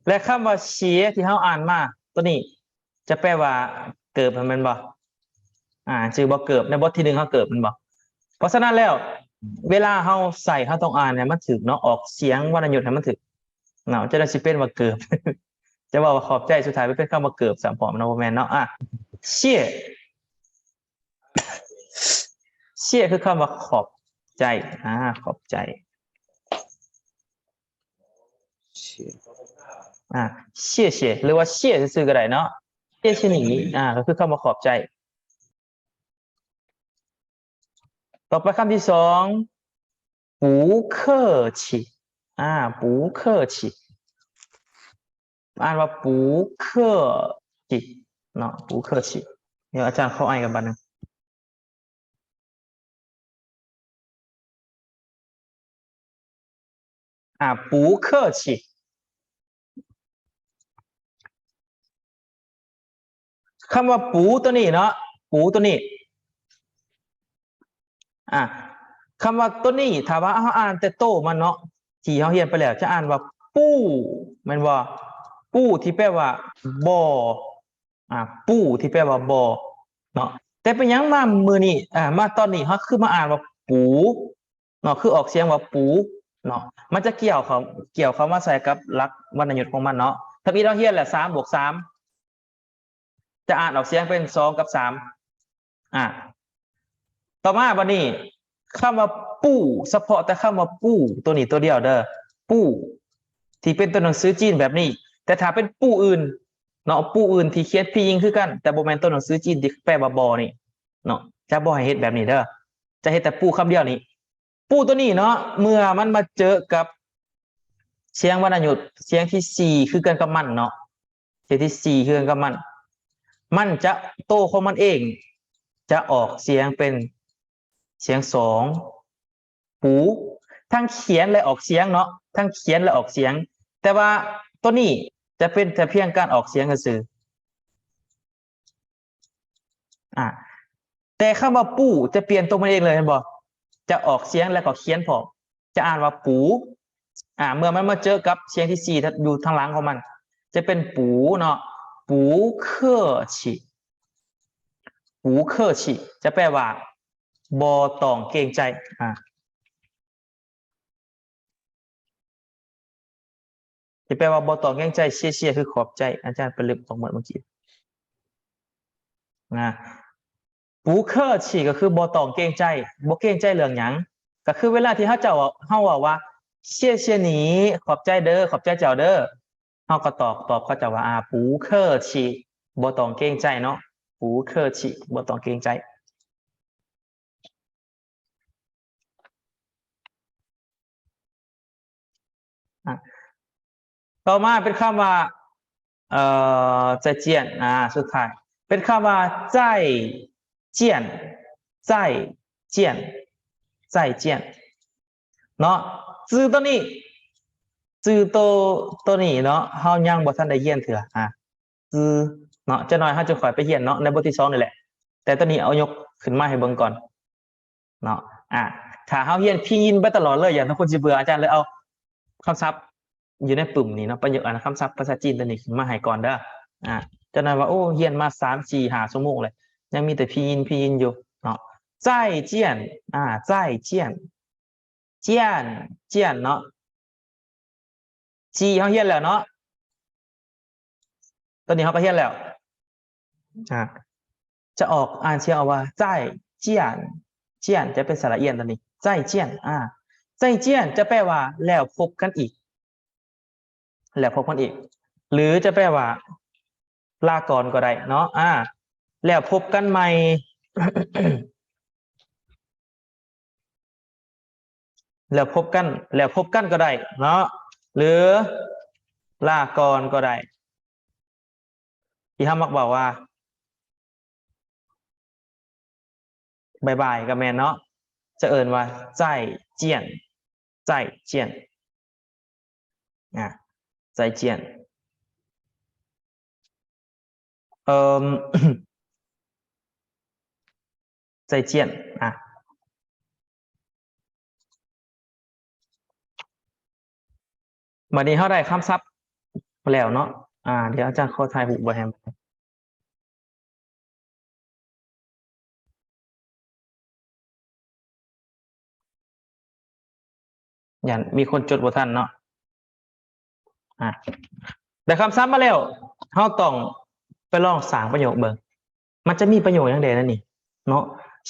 ແລະ ຄຳວ່າ谢ທີ່ເຮົາອ່ານມາຕົວນີ້ ຈະແປວ່າເກີບຫັ້ນແມ່ນບໍ່? ອາ ຈື່ບໍ່? ເກີບ ໃນບົດທີໜຶ່ງເຮົາເກີບແມ່ນບໍ່? ເພາະສະນັ້ນແລ້ວ ເວລາເຮົາໃຊ້ ເຮົາຕ້ອງອ່ານໃຫ້ມັນຖືກເນາະ ອອກສຽງວັນນະຍຸດໃຫ້ມັນຖືກເນາະ ຈະໄດ້ຊິເປັນວ່າເກີບ ຈະເວົ້າວ່າຂອບໃຈ ສຸດທ້າຍໄປເປັນຄຳວ່າເກີບຊ້ຳພ້ອມເນາະ ບໍ່ແມ່ນເນາະ. ອາ 谢谢 ຄືຄຳວ່າຂອບໃຈ ອາ ຂອບໃຈ 谢 ໂອ ອ່າ 谢谢 ຫຼືວ່າ 谢谢 ຊື່ໆ ກໍໄດ້ເນາະ 谢谢你 ອ່າ ກໍຄືຄຳວ່າຂອບໃຈ. ຕໍ່ໄປຄຳທີສອງ 不客气 ອ່າ 不客气 ອ່ານວ່າ 不客气 ເນາະ 不客气. ດຽວອາຈານຂໍອ່ານກັນບາດໜຶ່ງ ອ່າ 不客气 ຄຳວ່າ 不 ຕົວນີ້ເນາະ 不 ຕົວນີ້ ອ່າ ຄຳວ່າຕົວນີ້ ຖ້າວ່າເຮົາອ່ານແຕ່ໂຕມັນເນາະ ທີ່ເຮົາຮຽນໄປແລ້ວ ຈະອ່ານວ່າ 不 ແມ່ນບໍ່? 不 ທີ່ແປວ່າບໍ່ ອ່າ 不 ທີ່ແປວ່າບໍ່ເນາະ ແຕ່ເປັນຫຍັງມາມື້ນີ້ ອ່າ ມາຕອນນີ້ ເຮົາຄືມາອ່ານວ່າ 不 ເນາະ ຄືອອກສຽງວ່າ 不 ເນາະ ມັນຈະກ່ຽວເຂົ້າ ກ່ຽວເຂົ້າມາໃສ່ກັບຫຼັກວັນນະຍຸດຂອງມັນເນາະ. ທຳອິດເຮົາຮຽນແຫຼະ ສາມບວກສາມ ຈະອ່ານອອກສຽງເປັນສອງກັບສາມ ອ່າ ຕໍ່ມາບັດນີ້ ຄຳວ່າ 不 ສະເພາະແຕ່ຄຳວ່າ 不 ຕົວນີ້ຕົວດຽວເດີ 不 ທີ່ເປັນຕົວໜັງສືຈີນແບບນີ້. ແຕ່ຖ້າເປັນ 不 ອື່ນເນາະ 不 ອື່ນທີ່ຂຽນພິງຍິງຄືກັນ ແຕ່ບໍ່ແມ່ນຕົວໜັງສືຈີນທີ່ແປວ່າບໍ່ນີ້ເນາະ ຈະບໍ່ໃຫ້ເຮັດແບບນີ້ເດີ ຈະເຮັດແຕ່ 不 ຄຳດຽວນີ້. 不 ຕົວນີ້ເນາະ ເມື່ອມັນມາເຈີກັບສຽງວັນນະຍຸດ ສຽງທີສີ່ຄືກັນກັບມັນເນາະ ສຽງທີສີ່ຄືກັນກັບມັນ ມັນຈະ ໂຕຂອງມັນເອງຈະອອກສຽງເປັນສຽງສອງ 不 ທັງຂຽນ ແລະ ອອກສຽງເນາະ ທັງຂຽນ ແລະ ອອກສຽງ. ແຕ່ວ່າຕົວນີ້ຈະເປັນແຕ່ພຽງການອອກສຽງຊື່ໆ ອ່າ ແຕ່ຄຳວ່າ 不 ຈະປ່ຽນຕົວມັນເອງເລີຍ ເຫັນບໍ່? ຈະອอกສຽງແລ້ວກໍຂຽນພ້ອມ ຈະອ່ານວ່າ 不 ອ່າ ເມື່ອມັນມາເຈີກັບສຽງທີສີ່ ຢູ່ທາງຫຼັງຂອງມັນ ຈະເປັນ 不 ເນາະ 不客气 不客气 ຈະແປວ່າ ບໍ່ຕ້ອງເກງໃຈ ອ່າ ທີ່ແປວ່າບໍ່ຕ້ອງເກງໃຈ 谢谢 ຄືຂອບໃຈ ອາຈານໄປລຶບອອກໝົດເມື່ອກີ້ນະ. 不客气 ກໍຄືບໍ່ຕ້ອງເກງໃຈ ບໍ່ເກງໃຈເລື່ອງຫຍັງ ກໍຄືເວລາທີ່ເຮົາເຈົ້າ ເຮົາເວົ້າວ່າ 谢谢你 ຂອບໃຈເດີ ຂອບໃຈເຈົ້າເດີ ເຮົາກໍຕອບ ຕອບເຂົາເຈົ້າວ່າ 不客气 ບໍ່ຕ້ອງເກງໃຈເນາະ 不客气 ບໍ່ຕ້ອງເກງໃຈ. ອ່ະ ຕໍ່ມາເປັນຄຳວ່າ ເອີ 再见 ອ່າ ສຸດທ້າຍ ເປັນຄຳວ່າ 再见 再见 再见 ເນາະ ຈື່ໂຕນີ້ ຈື່ໂຕ ໂຕນີ້ເນາະ ເຮົາຍັງບໍ່ທັນໄດ້ຮຽນເທື່ອ ອ່າ ຈື່ເນາະ ຈັກໜ້ອຍເຮົາຈະຄ່ອຍໄປຮຽນເນາະ ໃນບົດທີສອງນີ້ແຫຼະ ແຕ່ຕອນນີ້ເອົາຍົກຂຶ້ນມາໃຫ້ເບິ່ງກ່ອນເນາະ. ອ່າ ຖ້າເຮົາຮຽນພິງຍິງໄປຕະຫຼອດເລີຍ ຢ້ານທຸກຄົນຊິເບື່ອ ອາຈານເລີຍເອົາຄຳສັບຢູ່ໃນປຶ້ມນີ້ເນາະ ປະໂຫຍກ ອັນ ຄຳສັບພາສາຈີນຕົວນີ້ຂຶ້ນມາໃຫ້ກ່ອນເດີ. ອ່າ ຈັກໜ້ອຍວ່າ ໂອ້ ຮຽນມາສາມ ສີ່ ຫ້າຊົ່ວໂມງແລ້ວ ຍັງມີແຕ່ພິງຍິງ ພິງຍິງຢູ່ເນາະ. 再见 ອ່າ 再见 见 见 ເນາະ ຈີ ເຮົາຮຽນແລ້ວເນາະ ຕອນນີ້ເຮົາກໍຮຽນແລ້ວ ອ່າ ຈະອອກ ອ່ານສຽງອອກວ່າ 再见 见 ຈະເປັນສະຫຼະອຽນຕອນນີ້ 再见 ອ່າ 再见 ຈະແປວ່າ ແລ້ວພົບກັນອີກ ແລ້ວພົບກັນອີກ ຫຼືຈະແປວ່າ ລາກ່ອນກໍໄດ້ເນາະ ອ່າ ແລ້ວພົບກັນໃໝ່ ແລ້ວພົບກັນ ແລ້ວພົບກັນກໍໄດ້ເນາະ ຫຼືລາກ່ອນກໍໄດ້ ທີ່ເຮົາມັກເວົ້າວ່າ ບາຍບາຍກໍແມ່ນເນາະ ຈະເອີ້ນວ່າ 再见 再见 ອ່າ 再见 ເອີ່ມ 再见 ອ່າ ບັດນີ້ເຮົາໄດ້ຄຳສັບແລ້ວເນາະ ອ່າ ດຽວອາຈານຂໍຖ່າຍຮູບໄວ້ໃຫ້ ຢ້ານມີຄົນຈົດບໍ່ທັນເນາະ ອ່າ ໄດ້ຄຳສັບມາແລ້ວ ເຮົາຕ້ອງໄປລອງສ້າງປະໂຫຍກເບິ່ງ ມັນຈະມີປະໂຫຍກຫຍັງແດ່ໃນນີ້ເນາະ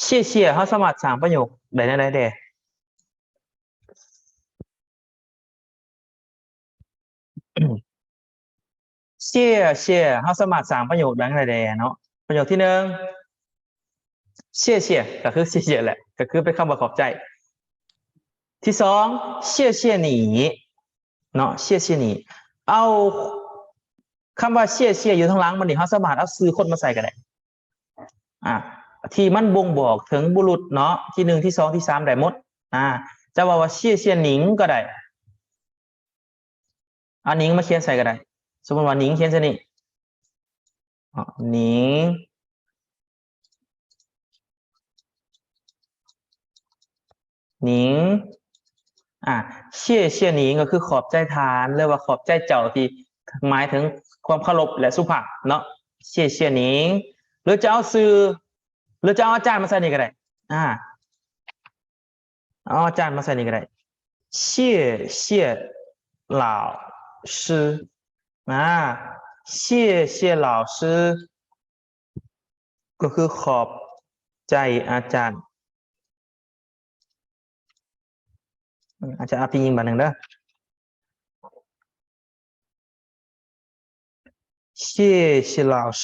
谢谢 ເຮົາສາມາດສ້າງປະໂຫຍກໄດ້ແນວໃດແດ່?谢谢 ເຮົາສາມາດສ້າງປະໂຫຍກດັ່ງໃດແດ່ເນາະ. ປະໂຫຍກທີໜຶ່ງ 谢谢 ກໍຄື 谢谢 ແຫຼະ ກໍຄືເປັນຄຳວ່າຂອບໃຈ. ທີສອງ 谢谢你 ເນາະ 谢谢你 ເອົາຄຳວ່າ 谢谢 ຢູ່ທາງຫຼັງມັນນີ້ ເຮົາສາມາດເອົາຊື່ຄົນມາໃສ່ກໍໄດ້ ອາ ທີ່ມັນບົ່ງບອກເຖິງບຸລຸດເນາະ ທີໜຶ່ງ ທີສອງ ທີສາມ ໄດ້ໝົດ. ອາ ຈະເວົ້າວ່າ 谢谢您 ກໍໄດ້ ເອົາ 您 ມາຂຽນໃສ່ກໍໄດ້. ສົມມຸດວ່າ 您 ຂຽນໃສ່ນີ້ 您 您 ອາ 谢谢您 ກໍຄືຂອບໃຈທ່ານ ຫຼືວ່າຂອບໃຈເຈົ້າ ທີ່ໝາຍເຖິງຄວາມເຄົາລົບ ແລະ ສຸພາບເນາະ 谢谢您 ຫຼືຈະເອົາຊື່ ຫຼືຈະເອົາອາຈານມາໃສ່ນີ້ກໍໄດ້ ອາ ເອົາອາຈານມາໃສ່ນີ້ກໍໄດ້ 谢谢老师 ອາ 谢谢老师 ກໍຄືຂອບໃຈອາຈານ. ອາຈານ ອາ ພີ່ຍິງບາດໜຶ່ງເດີ 谢谢老师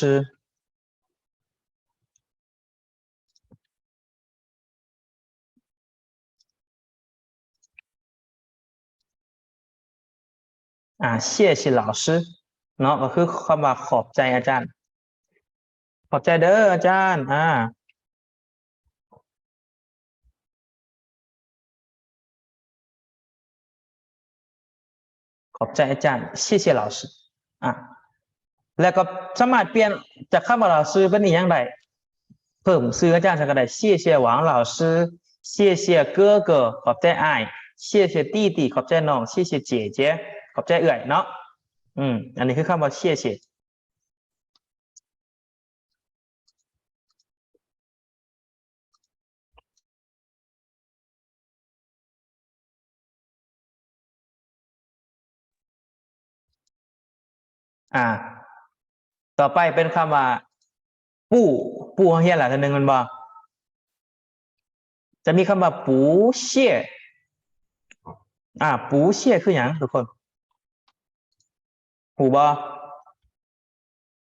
ອາ 谢谢老师 ເນາະ ກໍຄືຄຳວ່າຂອບໃຈອາຈານ ຂອບໃຈເດີອາຈານ ອາ ຂອບໃຈອາຈານ 谢谢老师 ອາ ແລ້ວກໍສາມາດປ່ຽນຈາກຄຳວ່າ 老师 ເປັນອີ່ຫຍັງໄດ້ ເພີ່ມຊື່ອາຈານໃສ່ກໍໄດ້ 谢谢王老师 谢谢哥哥 ຂອບໃຈອ້າຍ 谢谢弟弟 ຂອບໃຈນ້ອງ 谢谢姐姐 ຂອບໃຈເອື້ອຍເນາະ. ອືມ ອັນນີ້ຄືຄຳວ່າ 谢谢 ອາ ຕໍ່ໄປເປັນຄຳວ່າ 补 补 ເຮົາຮຽນແລ້ວເທື່ອໜຶ່ງແມ່ນບໍ່? ຈະມີຄຳວ່າ 补谢 ອາ 补谢 ຄືຫຍັງທຸກຄົນ ຮູ້ບໍ່?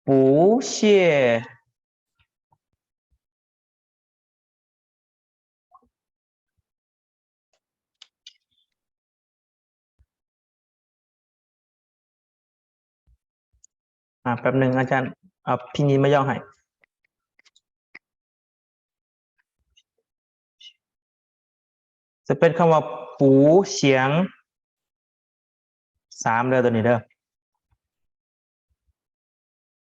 补谢 ອາ ແປັບໜຶ່ງ ອາຈານເອົາພິນຍິນມາຢ່ອງໃຫ້ ຈະເປັນຄຳວ່າ 补谢 ສາມເດີ ໂຕນີ້ເດີ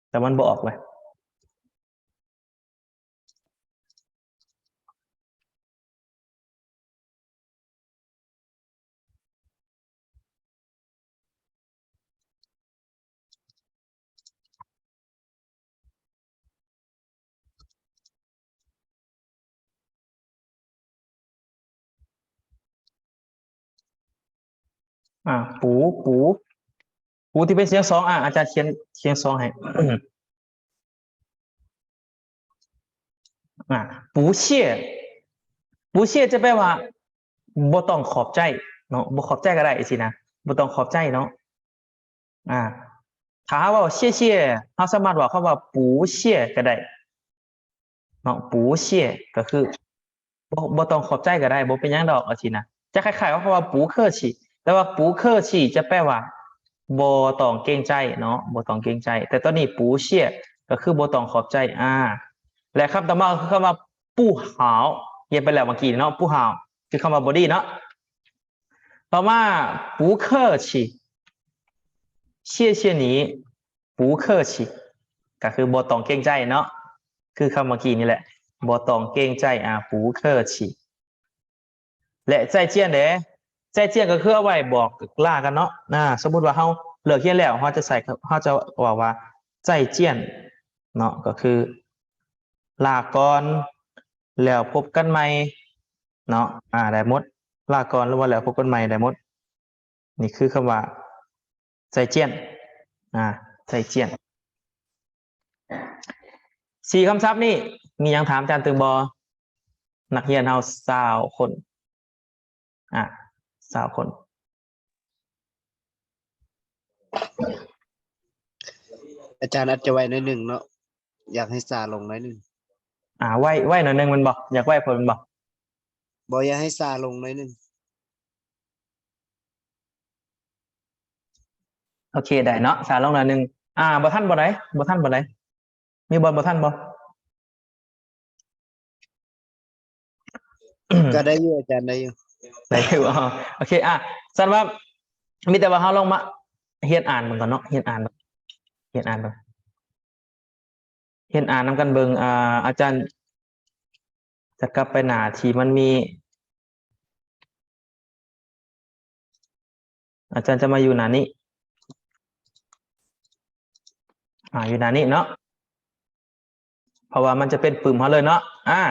ແຕ່ມັນບໍ່ອອກເວີຍ. ອາ 补 补 补 ທີ່ເປັນສຽງສອງ ອາ ອາຈານຂຽນສຽງສອງໃຫ້ ອາ 补谢 补谢 ຈະແປວ່າ ບໍ່ຕ້ອງຂອບໃຈເນາະ ບໍ່ຂອບໃຈກໍໄດ້ຊີ້ນະ ບໍ່ຕ້ອງຂອບໃຈເນາະ. ອາ ຖ້າເຮົາເວົ້າ 谢谢 ເຮົາສາມາດເວົ້າຄຳວ່າ 补谢 ກໍໄດ້ເນາະ 补谢 ກໍຄື ບໍ່ ບໍ່ຕ້ອງຂອບໃຈກໍໄດ້ ບໍ່ເປັນຫຍັງດອກ ຈັ່ງຊີ້ນະ ຈະຄ້າຍໆກັບຄຳວ່າ 不客气 ແຕ່ວ່າ 不客气 ຈະແປວ່າ ບໍ່ຕ້ອງເກງໃຈເນາະ ບໍ່ຕ້ອງເກງໃຈ ແຕ່ຕອນນີ້ 不谢 ກໍຄືບໍ່ຕ້ອງຂອບໃຈ ອາ ແລະ ຄຳຕໍ່ມາກໍຄືຄຳວ່າ 不好 ຮຽນໄປແລ້ວເມື່ອກີ້ເນາະ 不好 ຄືຄຳວ່າບໍ່ດີເນາະ. ຕໍ່ມາ 不客气 谢谢你 不客气 ກໍຄືບໍ່ຕ້ອງເກງໃຈເນາະ ຄືຄຳເມື່ອກີ້ນີ້ແຫຼະ ບໍ່ຕ້ອງເກງໃຈ ອາ 不客气 ແລະ 再见 ເດ້ 再见 ກໍຄືເອົາໄວ້ບອກລາກັນເນາະ ອາ ສົມມຸດວ່າເຮົາເລີກຮຽນແລ້ວ ເຮົາຈະໃຊ້ ເຮົາຈະເວົ້າວ່າ 再见 ເນາະ ກໍຄື ລາກ່ອນ ແລ້ວພົບກັນໃໝ່ເນາະ ອາ ໄດ້ໝົດ ລາກ່ອນ ຫຼືວ່າແລ້ວພົບກັນໃໝ່ ໄດ້ໝົດ ນີ້ຄືຄຳວ່າ 再见 ອາ 再见 ສີ່ຄຳສັບນີ້ ມີຫຍັງຖາມອາຈານຕື່ມບໍ່? ນັກຮຽນເຮົາຊາວຄົນ ອາ ຊາວຄົນ. ອາຈານອາດຈະໄວໜ້ອຍໜຶ່ງເນາະ, ຢາກໃຫ້ຊ້າລົງໜ້ອຍໜຶ່ງ. ອາ ໄວ ໄວໜ້ອຍໜຶ່ງແມ່ນບໍ່? ຢາກໄວໂພດແມ່ນບໍ່? ບໍ່, ຢາກໃຫ້ຊ້າລົງໜ້ອຍໜຶ່ງ. ໂອເຄ ໄດ້ເນາະ, ຊ້າລົງໜ້ອຍໜຶ່ງ. ອາ ບໍ່ທັນບໍ່ໄດ້, ບໍ່ທັນບໍ່ໄດ້. ມີບ່ອນບໍ່ທັນບໍ່? ກໍໄດ້ຢູ່ອາຈານ, ໄດ້ຢູ່. ໄດ້ຢູ່. ອໍ ໂອເຄ. ອ່າ ຊັ້ນວ່າມີແຕ່ວ່າເຮົາລອງມາຮຽນອ່ານເບິ່ງກ່ອນເນາະ, ຮຽນອ່ານເບິ່ງ, ຮຽນອ່ານເບິ່ງ, ຮຽນອ່ານນຳກັນເບິ່ງ. ອ່າ ອາຈານຈະກັບໄປໜ້າທີ່ມັນມີ ອາຈານຈະມາຢູ່ໜ້ານີ້, ອາ ຢູ່ໜ້ານີ້ເນາະ, ເພາະວ່າມັນຈະເປັນປຶ້ມເຮົາເລີຍເນາະ. ອາ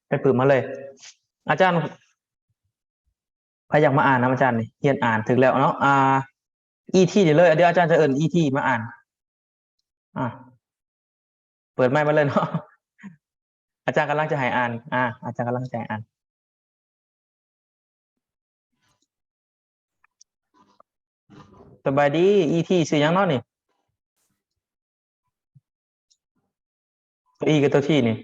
ເປັນປຶ້ມເຮົາເລີຍ. ອາຈານ ໃຜຢາກມາອ່ານນຳອາຈານນີ້? ຮຽນອ່ານຖືກແລ້ວເນາະ. ອາ ອີທີ ນີ້ເລີຍ, ດຽວອາຈານຈະເອີ້ນອີທີມາອ່ານ. ອາ ເປີດໄມມາເລີຍເນາະ. ອາຈານກຳລັງຈະໃຫ້ອ່ານ, ອາ ອາຈານກຳລັງຈະໃຫ້ອ່ານ. ສະບາຍດີ, ອີທີ ຊື່ຫຍັງເນາະນີ້? ໂຕ E ກັບໂຕ T ນີ້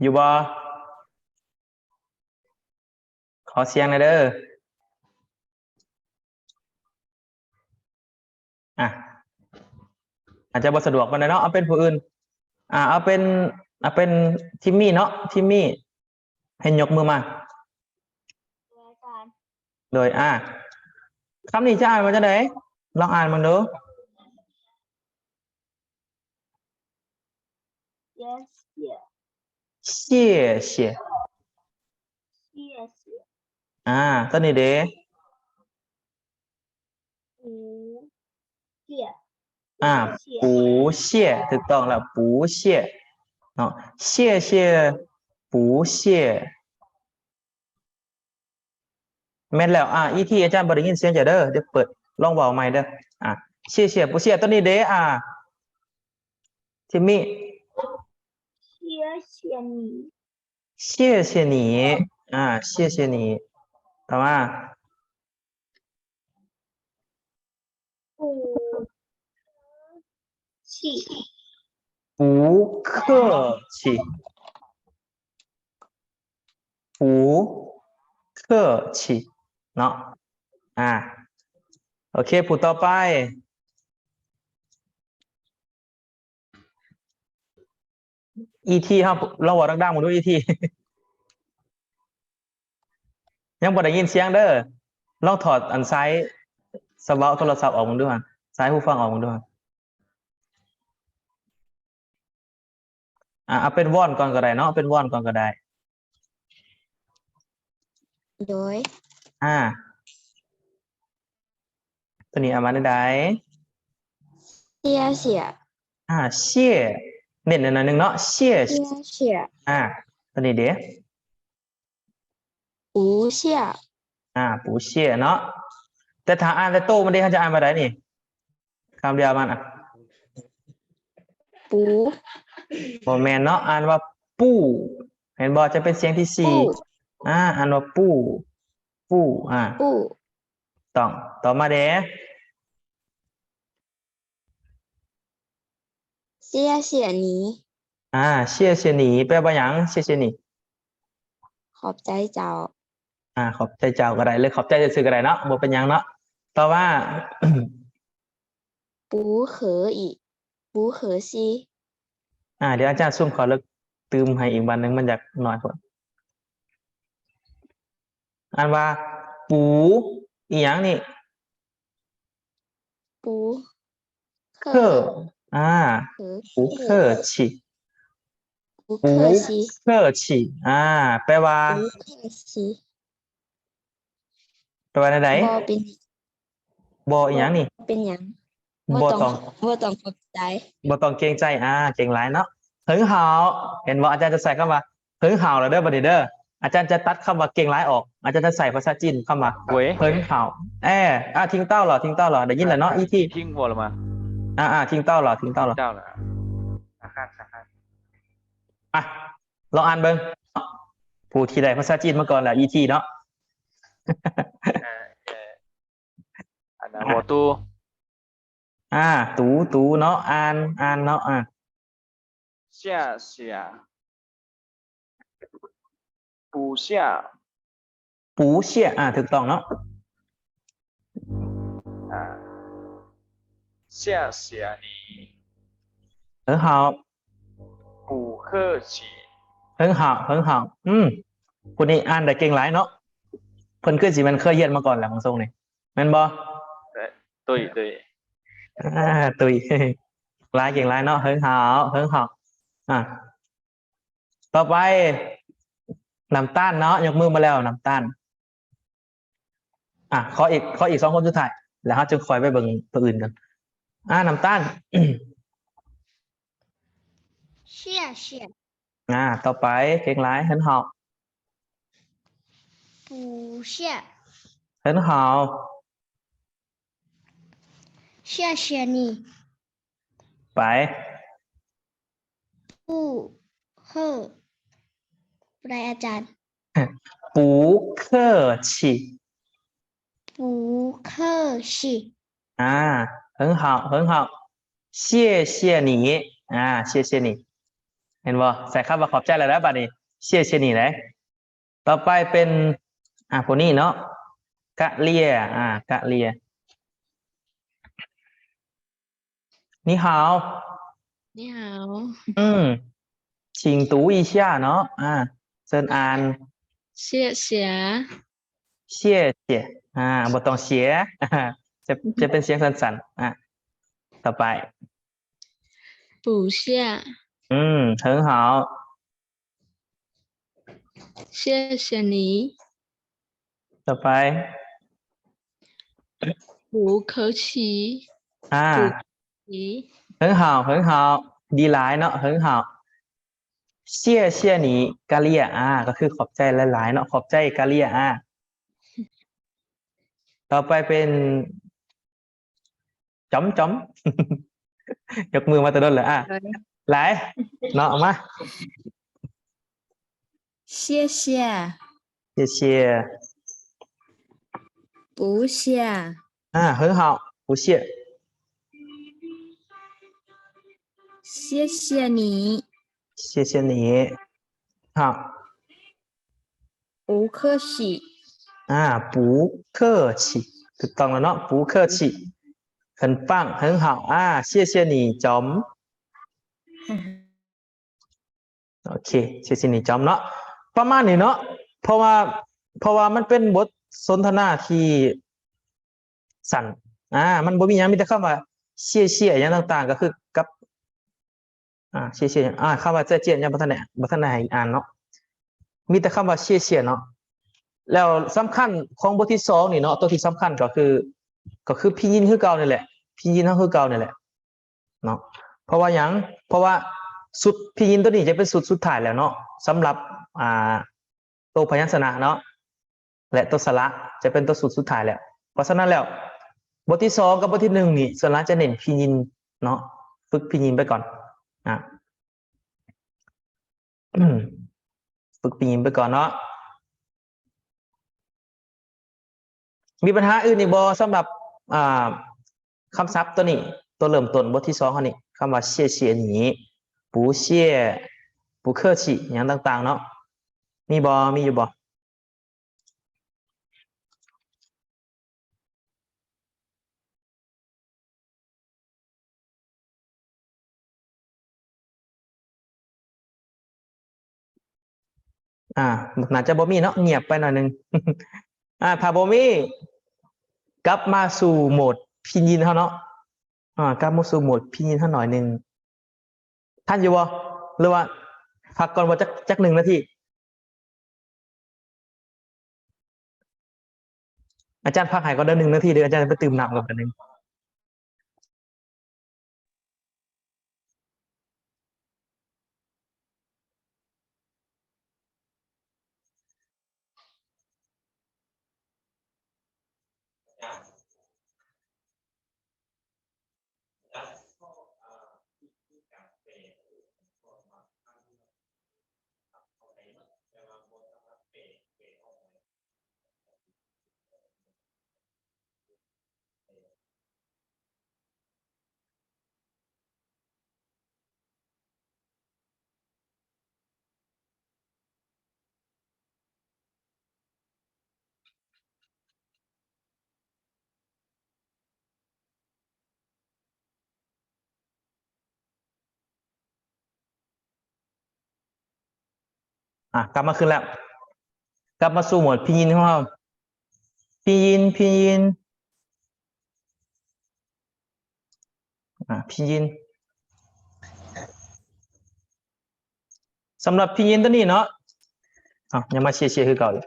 ຢູ່ບໍ່? ຂໍສຽງແດ່ເດີ. ອາ ອາດຈະບໍ່ສະດວກປານໃດເນາະ, ເອົາເປັນຜູ້ອື່ນ. ອາ ເອົາເປັນ ເອົາເປັນ Timmy ເນາະ, Timmy ໃຫ້ຍົກມືມາ. ໂດຍ ອາ ຄຳນີ້ຈະອ່ານວ່າຈັ່ງໃດ? ລອງອ່ານເບິ່ງດູ. 谢谢. ອາ ໂຕນີ້ເດ? ອາ 不谢. ຖືກຕ້ອງແລ້ວ, 不谢 ເນາະ. 谢谢, 不谢. ແມ່ນແລ້ວ. ອາ ອີທີ ອາຈານບໍ່ໄດ້ຍິນສຽງເຈົ້າເດີ, ດຽວເປີດ ລອງເວົ້າໃໝ່ເດີ. ອາ 谢谢, 不谢. ໂຕນີ້ເດ? ອາ Timmy. 谢谢你. 谢谢你. ອາ 谢谢你. ຕໍ່ມາ. 不客气. 不客气. 不客气 ເນາະ. ອາ ໂອເຄ ຜູ້ຕໍ່ໄປ. ອີທີ ເຮົາ ລອງເວົ້າດັງໆເບິ່ງດູ ອີທີ. ຍັງບໍ່ໄດ້ຍິນສຽງເດີ. ລອງຖອດອັນສາຍສະເຫວີາໂທລະສັບອອກເບິ່ງດູຫັ້ນ, ສາຍຫູຟັງອອກເບິ່ງດູຫັ້ນ. ອາ ເອົາເປັນວອນກ່ອນກໍໄດ້ເນາະ, ເອົາເປັນວອນກ່ອນກໍໄດ້. ໂດຍ ອາ ໂຕນີ້ອ່ານວ່າແນວໃດ? 谢谢. ອາ 谢. ເນັ້ນໜ້ອຍໜຶ່ງເນາະ, 谢谢. 谢谢. ອາ ໂຕນີ້ເດ? 不谢. ອາ 不谢 ເນາະ. ແຕ່ຖ້າອ່ານແຕ່ໂຕມັນເດ ເຮົາຈະອ່ານວ່າໃດນີ້? ຄຳດຽວມັນອະ 不. ບໍ່ແມ່ນເນາະ, ອ່ານວ່າ 不. ເຫັນບໍ່? ຈະເປັນສຽງທີສີ່. 不. ອາ ອ່ານວ່າ 不. 不. ອາ 不. ຕ້ອງ ຕໍ່ມາເດ. 谢谢你. ອາ 谢谢你 ແປວ່າຫຍັງ? 谢谢你 ຂອບໃຈເຈົ້າ. ອາ ຂອບໃຈເຈົ້າກໍໄດ້ ຫຼື ຂອບໃຈຊື່ໆກໍໄດ້ເນາະ, ບໍ່ເປັນຫຍັງເນາະ. ຕໍ່ມາ 不可以. 不可惜. ອາ ດຽວອາຈານຊູມເຂົ້າເລິກຕື່ມໃຫ້ອີກບາດໜຶ່ງ, ມັນຢາກໜ້ອຍໂພດ. ອ່ານວ່າ 不 ອີຫຍັງນີ້? 不 客. ອາ 不客气. 不客气. ອາ ແປວ່າ? 不客气. ແປວ່າແນວໃດ? ບໍ່ເປັນ ບໍ່ອີຫຍັງນີ້? ບໍ່ເປັນຫຍັງ. ບໍ່ຕ້ອງ ບໍ່ຕ້ອງຂອບໃຈ. ບໍ່ຕ້ອງເກງໃຈ. ອາ ເກັ່ງຫຼາຍເນາະ. 很好. ເຫັນບໍ່? ອາຈານຈະໃຊ້ຄຳວ່າ 很好 ແລ້ວເດີ ບັດນີ້ເດີ. ອາຈານຈະຕັດຄຳວ່າເກັ່ງຫຼາຍອອກ. ອາຈານຈະໃຊ້ພາສາຈີນຄຳວ່າ 喂 很好. ເອີ ອາ 听到了 听到了 ໄດ້ຍິນແລ້ວເນາະ ອີທີ. 听我了吗? ອາ ອາ 听到了 听到了. 听到了. อ่ะ ລອງອ່ານເບິ່ງ. ຜູ້ທີ່ໄດ້ພາສາຈີນມາກ່ອນແລ້ວ ອີທີ ເນາະ. ເອີ ເອີ ອັນນັ້ນ 我都 ອ ອາ ຕູ ຕູເນາະ ອ່ານ ອ່ານເນາະ ອາ 谢谢 不谢 不谢 ອາ ຖືກຕ້ອງເນາະ 谢谢你 很好 不客气 很好 很好 ອືມ ຜູ້ນີ້ອ່ານໄດ້ເກັ່ງຫຼາຍເນາະ ເພິ່ນຄືຊິແມ່ນເຄີຍຮຽນມາກ່ອນແຫຼະ ບາງຊົງນີ້ ແມ່ນບໍ່? 对对对 ອ່າ ຕຸ້ຍ ຫຼາຍ ເກັ່ງຫຼາຍເນາະ 很好 很好 ອາ ຕໍ່ໄປ ນ້ຳຕານເນາະ ຍົກມືມາແລ້ວ ນ້ຳຕານ ອາ ຂໍອີກ ຂໍອີກສອງຄົນສຸດທ້າຍ ແລ້ວເຮົາຈຶ່ງຄ່ອຍໄປເບິ່ງໂຕອື່ນກັນ ອາ ນ້ຳຕານ 谢谢 ອາ ຕໍ່ໄປ ເກັ່ງຫຼາຍ 很好 不谢 很好 谢谢你 ໄປ 不客 ບໍ່ໄດ້ອາຈານ 不客气 不客气 ອາ 很好 很好 谢谢你 ອາ 谢谢你 ເຫັນບໍ່? ໃສ່ຄຳວ່າຂອບໃຈແລ້ວເດີ ບາດນີ້ 谢谢你 ເດ້ ຕໍ່ໄປເປັນ ອາ ຜູ້ນີ້ເນາະ ກະເລຍ ອາ ກະເລຍ 你好 你好 ອືມ 请读一下 ເນາະ ອາ ເຊີນອ່ານ 谢谢 谢谢 ອາ ບໍ່ຕ້ອງເສຍ ຈະ ຈະເປັນສຽງສັ້ນໆ ອາ ຕໍ່ໄປ 不谢 ອືມ 很好 谢谢你 ຕໍ່ໄປ 不客气 ອາ 不客气 很好 很好 ດີຫຼາຍເນາະ 很好 谢谢你 ກະເລຍ ອາ ກໍຄືຂອບໃຈຫຼາຍໆ ເນາະ ຂອບໃຈ ກະເລຍ ອາ ຕໍ່ໄປເປັນ ຈອມ ຈອມ ຍົກມືມາແຕ່ດົນແລ້ວ ອາ ຫຼາຍເນາະ ເອົາມາ 谢谢 谢谢 不谢 ອາ 很好 不谢 谢谢你 谢谢你 好 不客气 ອາ 不客气 ຖືກຕ້ອງແລ້ວເນາະ 不客气 很棒 很好 ອາ 谢谢你 ຈອມ ໂອເຄ 谢谢你 ຈອມ ເນາະ ປະມານນີ້ເນາະ ເພາະວ່າ ເພາະວ່າມັນເປັນບົດສົນທະນາທີ່ ສັ້ນ ອາ ມັນບໍ່ມີຫຍັງ ມີແຕ່ຄຳວ່າ 谢谢 ຫຍັງຕ່າງໆ ກໍຄືກັບ ອາ 谢谢 ອາ ຄຳວ່າ 再见 ຍັງບໍ່ທັນໄດ້ ບໍ່ທັນໄດ້ໃຫ້ອ່ານເນາະ ມີແຕ່ຄຳວ່າ 谢谢 ເນາະ ແລ້ວສຳຄັນຂອງບົດທີສອງນີ້ເນາະ ຕົວທີ່ສຳຄັນກໍຄື ກໍຄືພິນຍິນຄືເກົ່ານີ້ແຫຼະ ພິນຍິນເຮົາຄືເກົ່ານີ້ແຫຼະ ເນາະ ເພາະວ່າຫຍັງ? ເພາະວ່າຊຸດພິນຍິນຕົວນີ້ຈະເປັນຊຸດສຸດທ້າຍແລ້ວເນາະ ສຳລັບ ອ່າ ໂຕພະຍັນຊະນະເນາະ ແລະ ໂຕສະຫຼະຈະເປັນໂຕຊຸດສຸດທ້າຍແລ້ວ. ເພາະສະນັ້ນແລ້ວ ບົດທີສອງກັບບົດທີໜຶ່ງນີ້ ສ່ວນຫຼາຍຈະເນັ້ນພິນຍິນເນາະ ຝຶກພິນຍິນໄປກ່ອນ ອາ ຝຶກພິນຍິນໄປກ່ອນເນາະ. ມີບັນຫາອື່ນອີກບໍ່ ສຳລັບ ອ່າ ຄຳສັບຕົວນີ້ ຕົວເລີ່ມຕົ້ນບົດທີສອງເຮົານີ້ ຄຳວ່າ 谢谢你 不谢 不客气 ຫຍັງຕ່າງໆເນາະ ມີບໍ່ ມີຢູ່ບໍ່? ອ່າ ໜ້າຈະບໍ່ມີເນາະ ງຽບໄປໜ້ອຍໜຶ່ງ. ອ່າ ຖ້າບໍ່ມີ ກັບມາສູ່ໂໝດພິນຍິນເຮົາເນາະ ອ່າ ກັບມາສູ່ໂໝດພິນຍິນເຮົາໜ້ອຍໜຶ່ງ. ທັນຢູ່ບໍ່ ຫຼືວ່າພັກກ່ອນບໍ່ ຈັກ ຈັກໜຶ່ງນາທີ? ອາຈານພັກໃຫ້ກ່ອນເດີ ໜຶ່ງນາທີເດີ ອາຈານໄປຕື່ມນ້ຳກ່ອນບາດໜຶ່ງ. ແ ອ່ະ ກັບມາຄືນແລ້ວ ກັບມາສູ່ໝວດພິນຢິນຂອງເຮົາ ພິນຢິນ ພິນຢິນ ອ່າ ພິນຢິນ ສຳລັບພິນຢິນຕົວນີ້ເນາະ ເອົ້າ ຍັງມາເຊຍໆຄືເກົ່າຢູ່.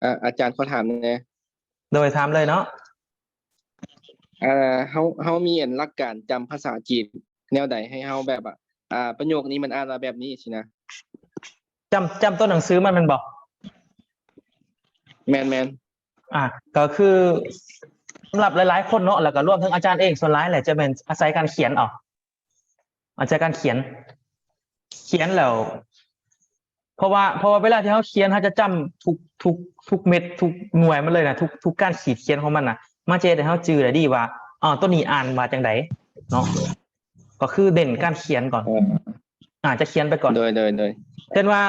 ອາ ອາຈານຂໍຖາມແດ່. ໂດຍ ຖາມເລີຍເນາະ. ເຮົາ ເຮົາມີອັນຫຼັກການຈຳພາສາຈີນແນວໃດ ໃຫ້ເຮົາແບບວ່າ ອາ ປະໂຫຍກນີ້ມັນອ່ານວ່າແບບນີ້ຊີ້ນະ? ຈຳ ຈຳຕົວໜັງສືມັນແມ່ນບໍ່? ແມ່ນໆ. ອາ ກໍຄືສຳລັບຫຼາຍໆຄົນເນາະ ແລ້ວກໍລວມເຖິງອາຈານເອງ ສ່ວນຫຼາຍແຫຼະຈະແມ່ນອາໄສການຂຽນເອົາ ອາໄສການຂຽນ ຂຽນແລ້ວ ເພາະວ່າ ເພາະວ່າເວລາທີ່ເຮົາຂຽນ ເຮົາຈະຈຳທຸກ ທຸກ ທຸກເມັດ ທຸກໜ່ວຍມັນເລີຍນະ ທຸກ ທຸກການຂີດຂຽນຂອງມັນນະ ມັນຈະເຮັດໃຫ້ເຮົາຈື່ໄດ້ດີວ່າ ອໍ ໂຕນີ້ອ່ານວ່າຈັ່ງໃດເນາະ ກໍຄືເນັ້ນການຂຽນກ່ອນ ອາ ຈະຂຽນໄປກ່ອນ. ໂດຍ ໂດຍ ໂດຍ. ເຊັ່ນວ່າ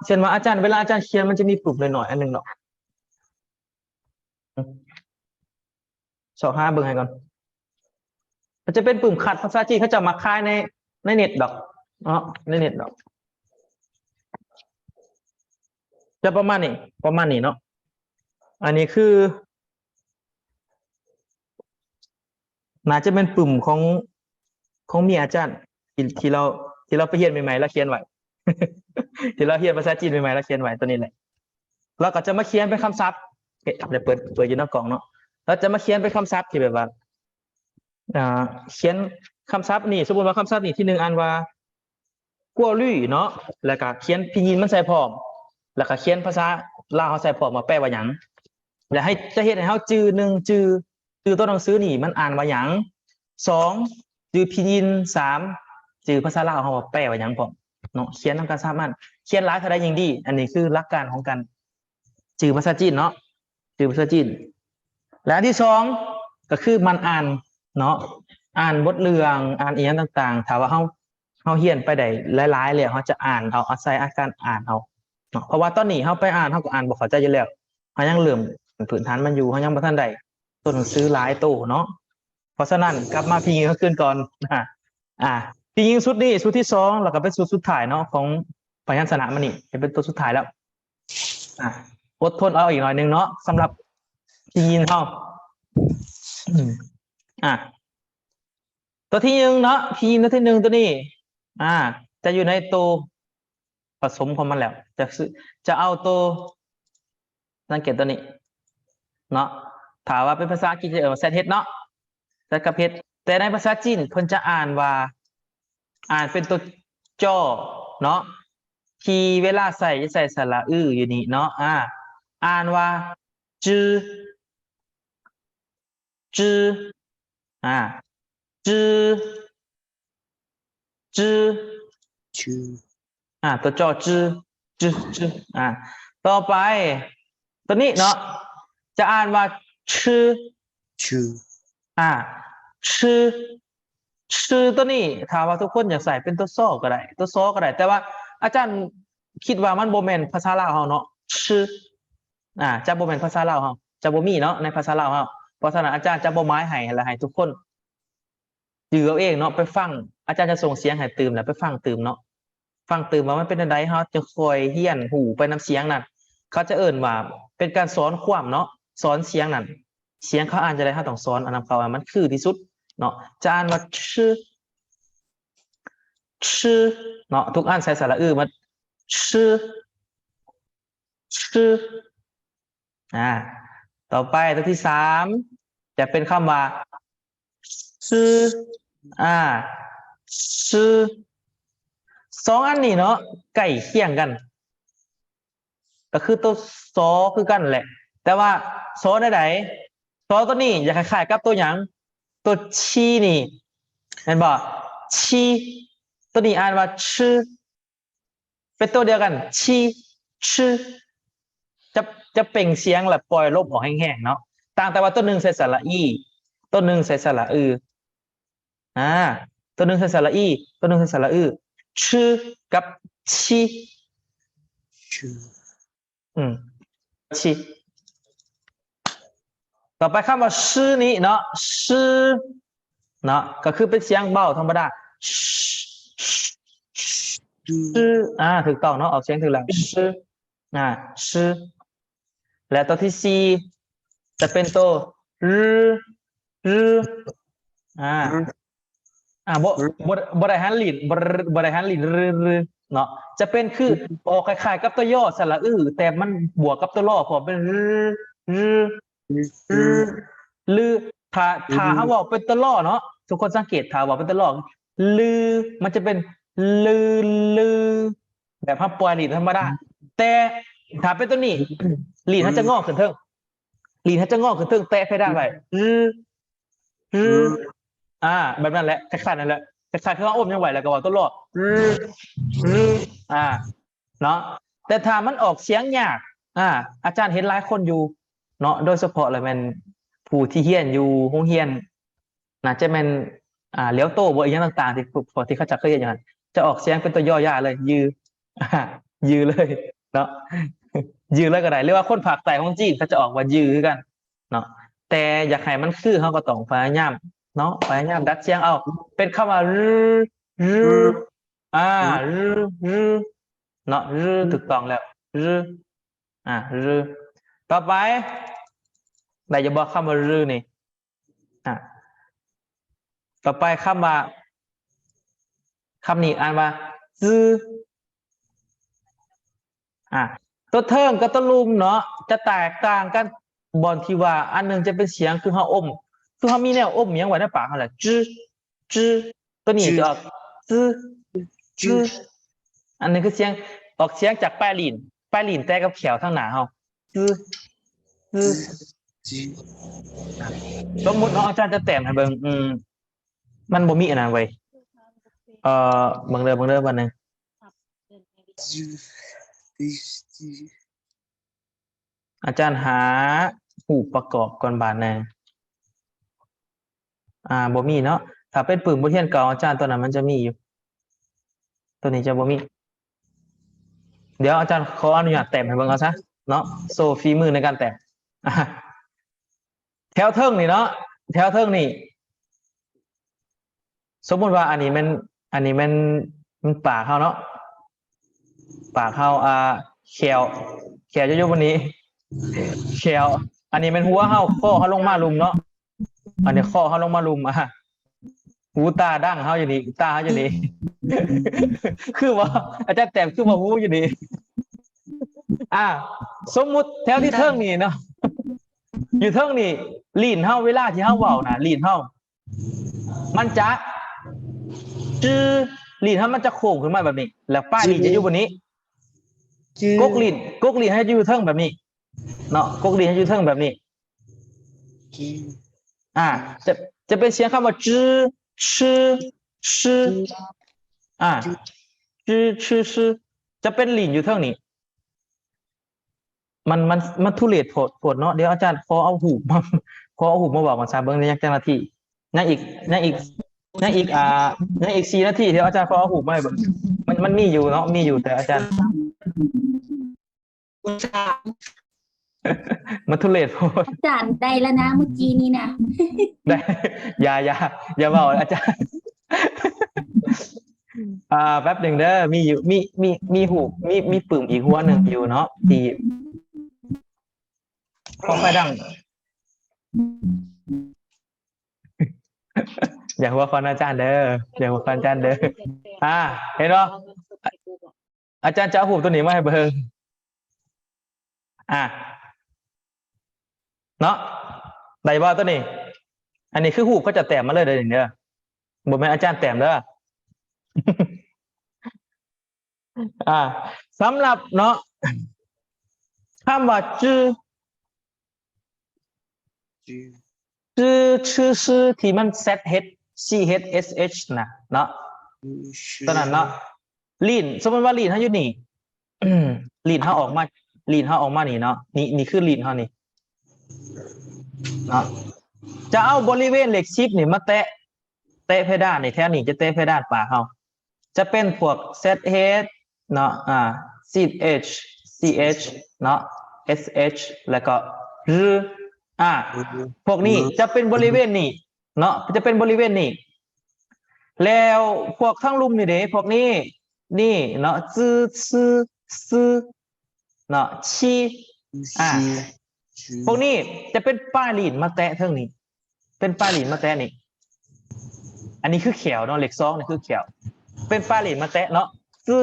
ເຊັ່ນວ່າອາຈານ ເວລາອາຈານຂຽນ ມັນຈະມີປຶ້ມໜ້ອຍໆອັນໜຶ່ງເນາະ. ຊອກຫາເບິ່ງໃຫ້ກ່ອນ. ມັນຈະເປັນປຶ້ມຄັດພາສາຈີນ ເຂົາເຈົ້າມັກຂາຍໃນ ໃນເນັດດອກເນາະ ໃນເນັດດອກ. ຈະປະມານນີ້ ປະມານນີ້ເນາະ. ອັນນີ້ຄື ໜ້າຈະແມ່ນປຶ້ມຂອງ ຂອງເມຍອາຈານ ທີ່ ທີ່ລາວ ທີ່ລາວໄປຮຽນໃໝ່ໆ ລາວຂຽນໄວ້ ທີ່ລາວຮຽນພາສາຈີນໃໝ່ໆ ລາວຂຽນໄວ້ຕົວນີ້ແຫຼະ. ລາວກໍຈະມາຂຽນເປັນຄຳສັບ ເອີ ດຽວເປີດ ເປີດຢູ່ນຳກ້ອງເນາະ. ລາວຈະມາຂຽນເປັນຄຳສັບທີ່ແບບວ່າ ອ່າ ຂຽນຄຳສັບນີ້ ສົມມຸດວ່າຄຳສັບນີ້ ທີໜຶ່ງອ່ານວ່າ ກົວລີ້ ເນາະ ແລ້ວກະຂຽນພິນຢິນມັນໃສ່ພ້ອມ ແລ້ວກະຂຽນພາສາລາວເຮົາໃສ່ພ້ອມວ່າແປວ່າຫຍັງ ແລ້ວໃຫ້ ຈະເຮັດໃຫ້ເຮົາຈື່ ໜຶ່ງ ຈື່ ຈື່ຕົວໜັງສືນີ້ມັນອ່ານວ່າຫຍັງ, ສອງ ຈື່ພິນຢິນ, ສາມ ຈື່ພາສາລາວເຮົາວ່າແປວ່າຫຍັງພ້ອມເນາະ. ຂຽນນຳກັນສາມອັນ ຂຽນຫຼາຍເທົ່າໃດຍິ່ງດີ. ອັນນີ້ຄືຫຼັກການຂອງການຈື່ພາສາຈີນເນາະ ຈື່ພາສາຈີນ. ແລະ ອັນທີສອງ ກໍຄືໝັ່ນອ່ານເນາະ ອ່ານບົດເລື່ອງ ອ່ານອີ່ຫຍັງຕ່າງໆ. ຖ້າວ່າເຮົາ ເຮົາຮຽນໄປໄດ້ຫຼາຍໆແລ້ວ ເຮົາຈະອ່ານເອົາ ອາໄສອາການອ່ານເອົາເນາະ. ເພາະວ່າຕອນນີ້ເຮົາໄປອ່ານ ເຮົາກໍອ່ານບໍ່ເຂົ້າໃຈຢູ່ແລ້ວ ເຮົາຍັງເລີ່ມພື້ນຖານມັນຢູ່ ເຮົາຍັງບໍ່ທັນໄດ້ຕົວໜັງສືຫຼາຍໂຕເນາະ. ເພາະສະນັ້ນ ກັບມາພິນຢິນເຮົາຄືນກ່ອນ. ອາ ອາ ພິນຢິນຊຸດນີ້ ຊຸດທີສອງ ແລ້ວກໍເປັນຊຸດສຸດທ້າຍເນາະ ຂອງພະຍັນຊະນະມັນນີ້ ຈະເປັນຕົວສຸດທ້າຍແລ້ວ. ອາ ອົດທົນເອົາອີກໜ້ອຍໜຶ່ງເນາະ ສຳລັບພິນຢິນເຮົາ. ອາ ຕົວທີໜຶ່ງເນາະ ພິນຢິນຕົວທີໜຶ່ງຕົວນີ້ ອາ ຈະຢູ່ໃນໂຕ ປະສົມຂອງມັນແລ້ວ ຈະ ຈະເອົາໂຕ ສັງເກດຕົວນີ້ເນາະ. ຖ້າວ່າເປັນພາສາອັງກິດຈະເອີ້ນວ່າ ແຊດເຮັດ ເນາະ ແຊດກັບເຮັດ. ແຕ່ໃນພາສາຈີນເພິ່ນຈະອ່ານວ່າ ອ່ານເປັນຕົວຈໍເນາະ ທີ່ເວລາໃສ່ຈະໃສ່ສະຫຼະອືຢູ່ນີ້ເນາະ. ອາ ອ່ານວ່າ ຈື ຈື ອາ ຈື ຈື ຈື່ ອ່າ ຕົວຈໍ ຈື ຈື ຈື່. ອ່າ ຕໍ່ໄປ ຕົວນີ້ເນາະ ຈະອ່ານວ່າ ຊື ຊື ອ່າ ຊື ຊື ຕົວນີ້ ຖ້າວ່າທຸກຄົນຢາກໃສ່ເປັນຕົວຊໍກໍໄດ້ ຕົວຊໍກໍໄດ້ ແຕ່ວ່າອາຈານຄິດວ່າມັນບໍ່ແມ່ນພາສາລາວເຮົາເນາະ ຊື ອ່າ ຈະບໍ່ແມ່ນພາສາລາວເຮົາ ຈະບໍ່ມີເນາະ ໃນພາສາລາວເຮົາ. ເພາະສະນັ້ນອາຈານຈະບໍ່ໝາຍໃຫ້ ແລະ ໃຫ້ທຸກຄົນຈື່ເອົາເອງເນາະ ໄປຟັງ ອາຈານຈະສົ່ງສຽງໃຫ້ຕື່ມ ແລ້ວໄປຟັງຕື່ມເນາະ ຟັງຕື່ມວ່າມັນເປັນແນວໃດ ເຮົາຈະຄ່ອຍຮຽນຮູ້ໄປນຳສຽງນັ້ນ. ເຂົາຈະເອີ້ນວ່າເປັນການສອນຄວາມເນາະ ສອນສຽງນັ້ນ ສຽງເຂົາອ່ານຈັ່ງໃດ ເຮົາຕ້ອງສອນນຳເຂົາ ໃຫ້ມັນຄືທີ່ສຸດເນາະ. ຈະອ່ານວ່າ ຊື ຊື ເນາະ ທຸກອັນໃສ່ສະຫຼະອືໝົດ ຊື ຊື ອ່າ ຕໍ່ໄປຕົວທີສາມ ຈະເປັນຄຳວ່າ ຊື ອ່າ ຊື ສອງອັນນີ້ເນາະ ໃກ້ຄຽງກັນ ກໍຄືຕົວຊໍຄືກັນແຫຼະ ແຕ່ວ່າຊໍແນວໃດ? ຊໍຕົວນີ້ຈະຄ້າຍໆກັບຕົວຫຍັງ? ຕົວຊີນີ້ ແມ່ນບໍ່? ຊີ ຕົວນີ້ອ່ານວ່າ ຊື ເປັນຕົວດຽວກັນ ຊີ ຊື ຈະ ຈະເປັ່ງສຽງ ແລະ ປ່ອຍລົມອອກແຮງໆເນາະ. ຕ່າງແຕ່ວ່າຕົວໜຶ່ງໃສ່ສະຫຼະອີ ຕົວໜຶ່ງໃສ່ສະຫຼະອື ອາ ຕົວໜຶ່ງໃສ່ສະຫຼະອີ ຕົວໜຶ່ງໃສ່ສະຫຼະອື ຊື ກັບ ຊີ ຊື ອືມ ຊີ. ຕໍ່ໄປຄຳວ່າ ຊື ນີ້ເນາະ ຊື ເນາະ ກໍຄືເປັນສຽງເບົາທຳມະດາ ຊື ອ່າ ຖືກຕ້ອງເນາະ ອອກສຽງຖືກແລ້ວ ຊື ອ່າ ຊື ແລະ ຕົວທີສີ່ຈະເປັນໂຕ ຣື ຣື ອ່າ ອ່າ ບໍ່ ບໍ່ ບໍ່ໄດ້ຫັນລີ້ນ ບໍ່ ບໍ່ໄດ້ຫັນລີ້ນ ຣື ຣື ເນາະ ຈະເປັນຄືອອກຄ້າຍໆກັບຕົວ ຢ ສະຫຼະອື ແຕ່ມັນບວກກັບຕົວ ລ ພ້ອມ ເປັນ ຣື ຣື ຣື ຫຼື ຖ້າ ຖ້າເຮົາເວົ້າເປັນຕົວ ລ ເນາະ ທຸກຄົນສັງເກດ ຖ້າເວົ້າເປັນຕົວ ລ ລື ມັນຈະເປັນ ລື ລື ແບບເຮົາປ່ອຍລີ້ນທຳມະດາ ແຕ່ຖ້າເປັນຕົວນີ້ ລີ້ນເຮົາຈະງໍຂຶ້ນເທິງ ລີ້ນເຮົາຈະງໍຂຶ້ນເທິງ ແຕະເພດານໄວ້ ຣື ຣື ອ່າ ແບບນັ້ນແຫຼະ ຄ້າຍໆນັ້ນແຫຼະ ຄ້າຍໆຄືເຮົາອົມຫຍັງໄວ້ ແລ້ວກໍເວົ້າຕົວ ລ ຣື ຣື ອ່າ ເນາະ ແຕ່ຖ້າມັນອອກສຽງຍາກ ອ່າ ອາຈານເຫັນຫຼາຍຄົນຢູ່ເນາະ ໂດຍສະເພາະລະແມ່ນຜູ້ທີ່ຮຽນຢູ່ໂຮງຮຽນ ໜ້າຈະແມ່ນ ອ່າ ຫຼຽວໂຕບໍ ອີ່ຫຍັງຕ່າງໆ ທີ່ ພວກທີ່ເຂົາເຈົ້າເຄີຍເຮັດຫຍັງ ຈະອອກສຽງເປັນຕົວ ຢ ຢ ເລີຍ ຍື ຍືເລີຍເນາະ ຍືເລີຍກໍໄດ້ ຫຼືວ່າຄົນພາກໃຕ້ຂອງຈີນ ເຂົາຈະອອກວ່າ ຍື ຄືກັນເນາະ ແຕ່ຢາກໃຫ້ມັນຄື ເຮົາກໍຕ້ອງພະຍາຍາມເນາະ ພະຍາຍາມດັດສຽງເອົາ ເປັນຄຳວ່າ ຣື ຣື ອ່າ ຣື ຣື ເນາະ ຣື ຖືກຕ້ອງແລ້ວ ຣື ອ່າ ຣື ຕໍ່ໄປ ໄດ້ຢູ່ບໍ່ ຄຳວ່າ ຣື ນີ້ ອ່າ ຕໍ່ໄປຄຳວ່າ ຄຳນີ້ອ່ານວ່າ ຈື ອ່າ ຕົວເທິງກັບຕົວລຸ່ມເນາະ ຈະແຕກຕ່າງກັນບ່ອນທີ່ວ່າ ອັນໜຶ່ງຈະເປັນສຽງຄືເຮົາອົມ ຄືເຮົາມີແນວອົມຫຍັງໄວ້ໃນປາກເຮົາແຫຼະ ຈື ຈື ຕົວນີ້ຈະອອກ ຈື ຈື ອັນນີ້ຄືສຽງ ອອກສຽງຈາກປາຍລີ້ນ ປາຍລີ້ນແຕະກັບແຂ້ວທາງໜ້າເຮົາ ຈື ຈື ສົມມຸດເນາະ ອາຈານຈະແຕ້ມໃຫ້ເບິ່ງ ອືມ ມັນບໍ່ມີອັນນັ້ນເວີຍ ເອີ ເບິ່ງເດີ ເບິ່ງເດີ ບາດໜຶ່ງ ອາຈານຫາຮູບປະກອບກ່ອນບາດໜຶ່ງ ອ່າ ບໍ່ມີເນາະ ຖ້າເປັນປຶ້ມບົດຮຽນເກົ່າອາຈານ ຕົວນັ້ນມັນຈະມີຢູ່ ຕົວນີ້ຈະບໍ່ມີ ດຽວອາຈານຂໍອະນຸຍາດແຕ້ມໃຫ້ເບິ່ງເອົາຊະເນາະ ໂຊຝີມືໃນການແຕ້ມ ແຖວເທິງນີ້ເນາະ ແຖວເທິງນີ້ ສົມມຸດວ່າອັນນີ້ແມ່ນ ອັນນີ້ແມ່ນ ແມ່ນປາກເຮົາເນາະ ປາກເຮົາ ອ່າ ແຂ້ວ ແຂ້ວຈະຢູ່ບ່ອນນີ້ ແຂ້ວ ອັນນີ້ແມ່ນຫົວເຮົາ ຄໍເຮົາລົງມາລຸ່ມເນາະ ອັນນີ້ຄໍເຮົາລົງມາລຸ່ມ ອ່າ ຫູຕາດັງເຮົາຢູ່ນີ້ ຕາເຮົາຢູ່ນີ້ ຄືວ່າ ອາຈານແຕ້ມຄືວ່າຫູຢູ່ນີ້ ອ່າ ສົມມຸດແຖວທີ່ເທິງນີ້ເນາະ ຢູ່ເທິງນີ້ ລີ້ນເຮົາ ເວລາທີ່ເຮົາເວົ້ານະ ລີ້ນເຮົາ ມັນຈະ ຈື ລີ້ນເຮົາມັນຈະໂຄ້ງຂຶ້ນມາແບບນີ້ ແລ້ວປາຍລີ້ນຈະຢູ່ບ່ອນນີ້ ກກລີ້ນ ກກລີ້ນເຮົາຈະຢູ່ເທິງແບບນີ້ເນາະ ກກລີ້ນເຮົາຢູ່ເທິງແບບນີ້ ອ່າ ຈະ ຈະເປັນສຽງຄຳວ່າ ຈື ຊື ຊື ອ່າ ຈື ຊື ຊື ຈະເປັນລີ້ນຢູ່ເທິງນີ້ ມັນ ມັນ ມັນທຸເລດໂພດ ໂພດເນາະ ດຽວອາຈານຂໍເອົາຮູບມາ ຂໍເອົາຮູບມາເວົ້າກັນຊະ ເບິ່ງໄດ້ຈັກນາທີ ຍັງອີກ ຍັງອີກ ຍັງອີກ ອ່າ ຍັງອີກສີ່ນາທີ ດຽວອາຈານຂໍເອົາຮູບມາໃຫ້ເບິ່ງ ມັນ ມັນມີຢູ່ເນາະ ມີຢູ່ ແຕ່ອາຈານ ມັນທຸເລດໂພດ ອາຈານໄດ້ແລ້ວນະ ມື້ກີ້ນີ້ນະ ໄດ້ ຢ່າ ຢ່າ ຢ່າເວົ້າອາຈານ ອ່າ ແປັບໜຶ່ງເດີ ມີຢູ່ ມີ ມີ ມີຮູບ ມີ ມີປຶ້ມອີກຫົວໜຶ່ງຢູ່ເນາະ ທີ່ ພໍໄປດັງ ຢ່າຫົວຄວັນອາຈານເດີ ຢ່າຫົວຄວັນອາຈານເດີ ອ່າ ເຫັນບໍ່? ອາຈານຈະເອົາຮູບຕົວນີ້ມາໃຫ້ເບິ່ງ ອ່າ ເນາະ ໄດ້ບໍ່ຕົວນີ້? ອັນນີ້ຄືຮູບເຂົາເຈົ້າແຕ້ມມາເລີຍເດີນີ້ເດີ ບໍ່ແມ່ນອາຈານແຕ້ມເດີ ອ່າ ສຳລັບເນາະ ຄຳວ່າ ຈື ຈື ຊື ຊື ທີ່ມັນ ແຊັດ ເຮັດ ຊີ ເຮັດ ເອັສ ເອັຊ ນະເນາະ ຕົວນັ້ນເນາະ ລີ້ນ ສົມມຸດວ່າລີ້ນເຮົາຢູ່ນີ້ ລີ້ນເຮົາອອກມາ ລີ້ນເຮົາອອກມານີ້ເນາະ ນີ້ ນີ້ຄືລີ້ນເຮົານີ້ເນາະ ຈະເອົາບໍລິເວນເລກສິບນີ້ມາແຕະ ແຕະເພດານນີ້ ແຖວນີ້ຈະແຕະເພດານປາກເຮົາ ຈະເປັນພວກ ແຊັດ ເຮັດ ເນາະ ອ່າ ຊີ ເອັຊ ຊີ ເອັຊ ເນາະ ເອັສ ເອັຊ ແລ້ວກໍ ຣື ອ່າ ພວກນີ້ຈະເປັນບໍລິເວນນີ້ເນາະ ຈະເປັນບໍລິເວນນີ້. ແລ້ວພວກທາງລຸ່ມນີ້ເດ້ ພວກນີ້ ນີ້ເນາະ ຈື່ ຊື ຊື ເນາະ ຊີ ອ່າ ພວກນີ້ຈະເປັນປາຍລີ້ນມາແຕະເທິງນີ້ ເປັນປາຍລີ້ນມາແຕະນີ້. ອັນນີ້ຄືແຂ້ວເນາະ ເລກສອງນີ້ຄືແຂ້ວ ເປັນປາຍລີ້ນມາແຕະເນາະ ຊື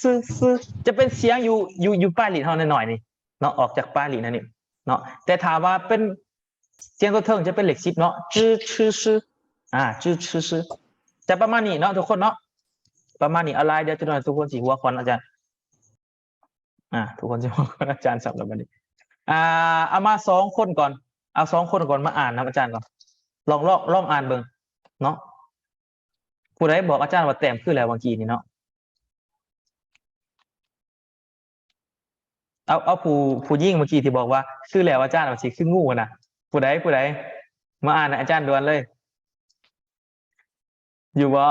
ຊື ຊື ຈະເປັນສຽງຢູ່ ຢູ່ ຢູ່ປາຍລີ້ນເຮົາໜ້ອຍໆນີ້ເນາະ ອອກຈາກປາຍລີ້ນອັນນີ້ເນາະ. ແຕ່ຖ້າວ່າເປັນສຽງຕົວເທິງຈະເປັນເລກສິບເນາະ ຈື່ ຊື ຊື ອ່າ ຈື່ ຊື ຊື ຈະປະມານນີ້ເນາະທຸກຄົນເນາະ ປະມານນີ້. ເອົາຫຼາຍ ດຽວຈັກໜ້ອຍທຸກຄົນຊິຫົວຄວັນອາຈານ. ອ່າ ທຸກຄົນຊິມາກ່ອນອາຈານສຳລັບບັດນີ້. ອ່າ ເອົາມາສອງຄົນກ່ອນ ເອົາສອງຄົນກ່ອນມາອ່ານນຳອາຈານກ່ອນ. ລອງ ລອງ ລອງອ່ານເບິ່ງເນາະ. ຜູ້ໃດບອກອາຈານວ່າແຕ້ມຄືແລ້ວເມື່ອກີ້ນີ້ເນາະ? ເອົາ ເອົາຜູ້ ຜູ້ຍິງເມື່ອກີ້ທີ່ບອກວ່າຄືແລ້ວອາຈານວ່າຊິຄືງູຫັ້ນນະ. ຜູ້ໃດ ຜູ້ໃດ? ມາອ່ານໃຫ້ອາຈານດ່ວນເລີຍ. ຢູ່ບໍ່?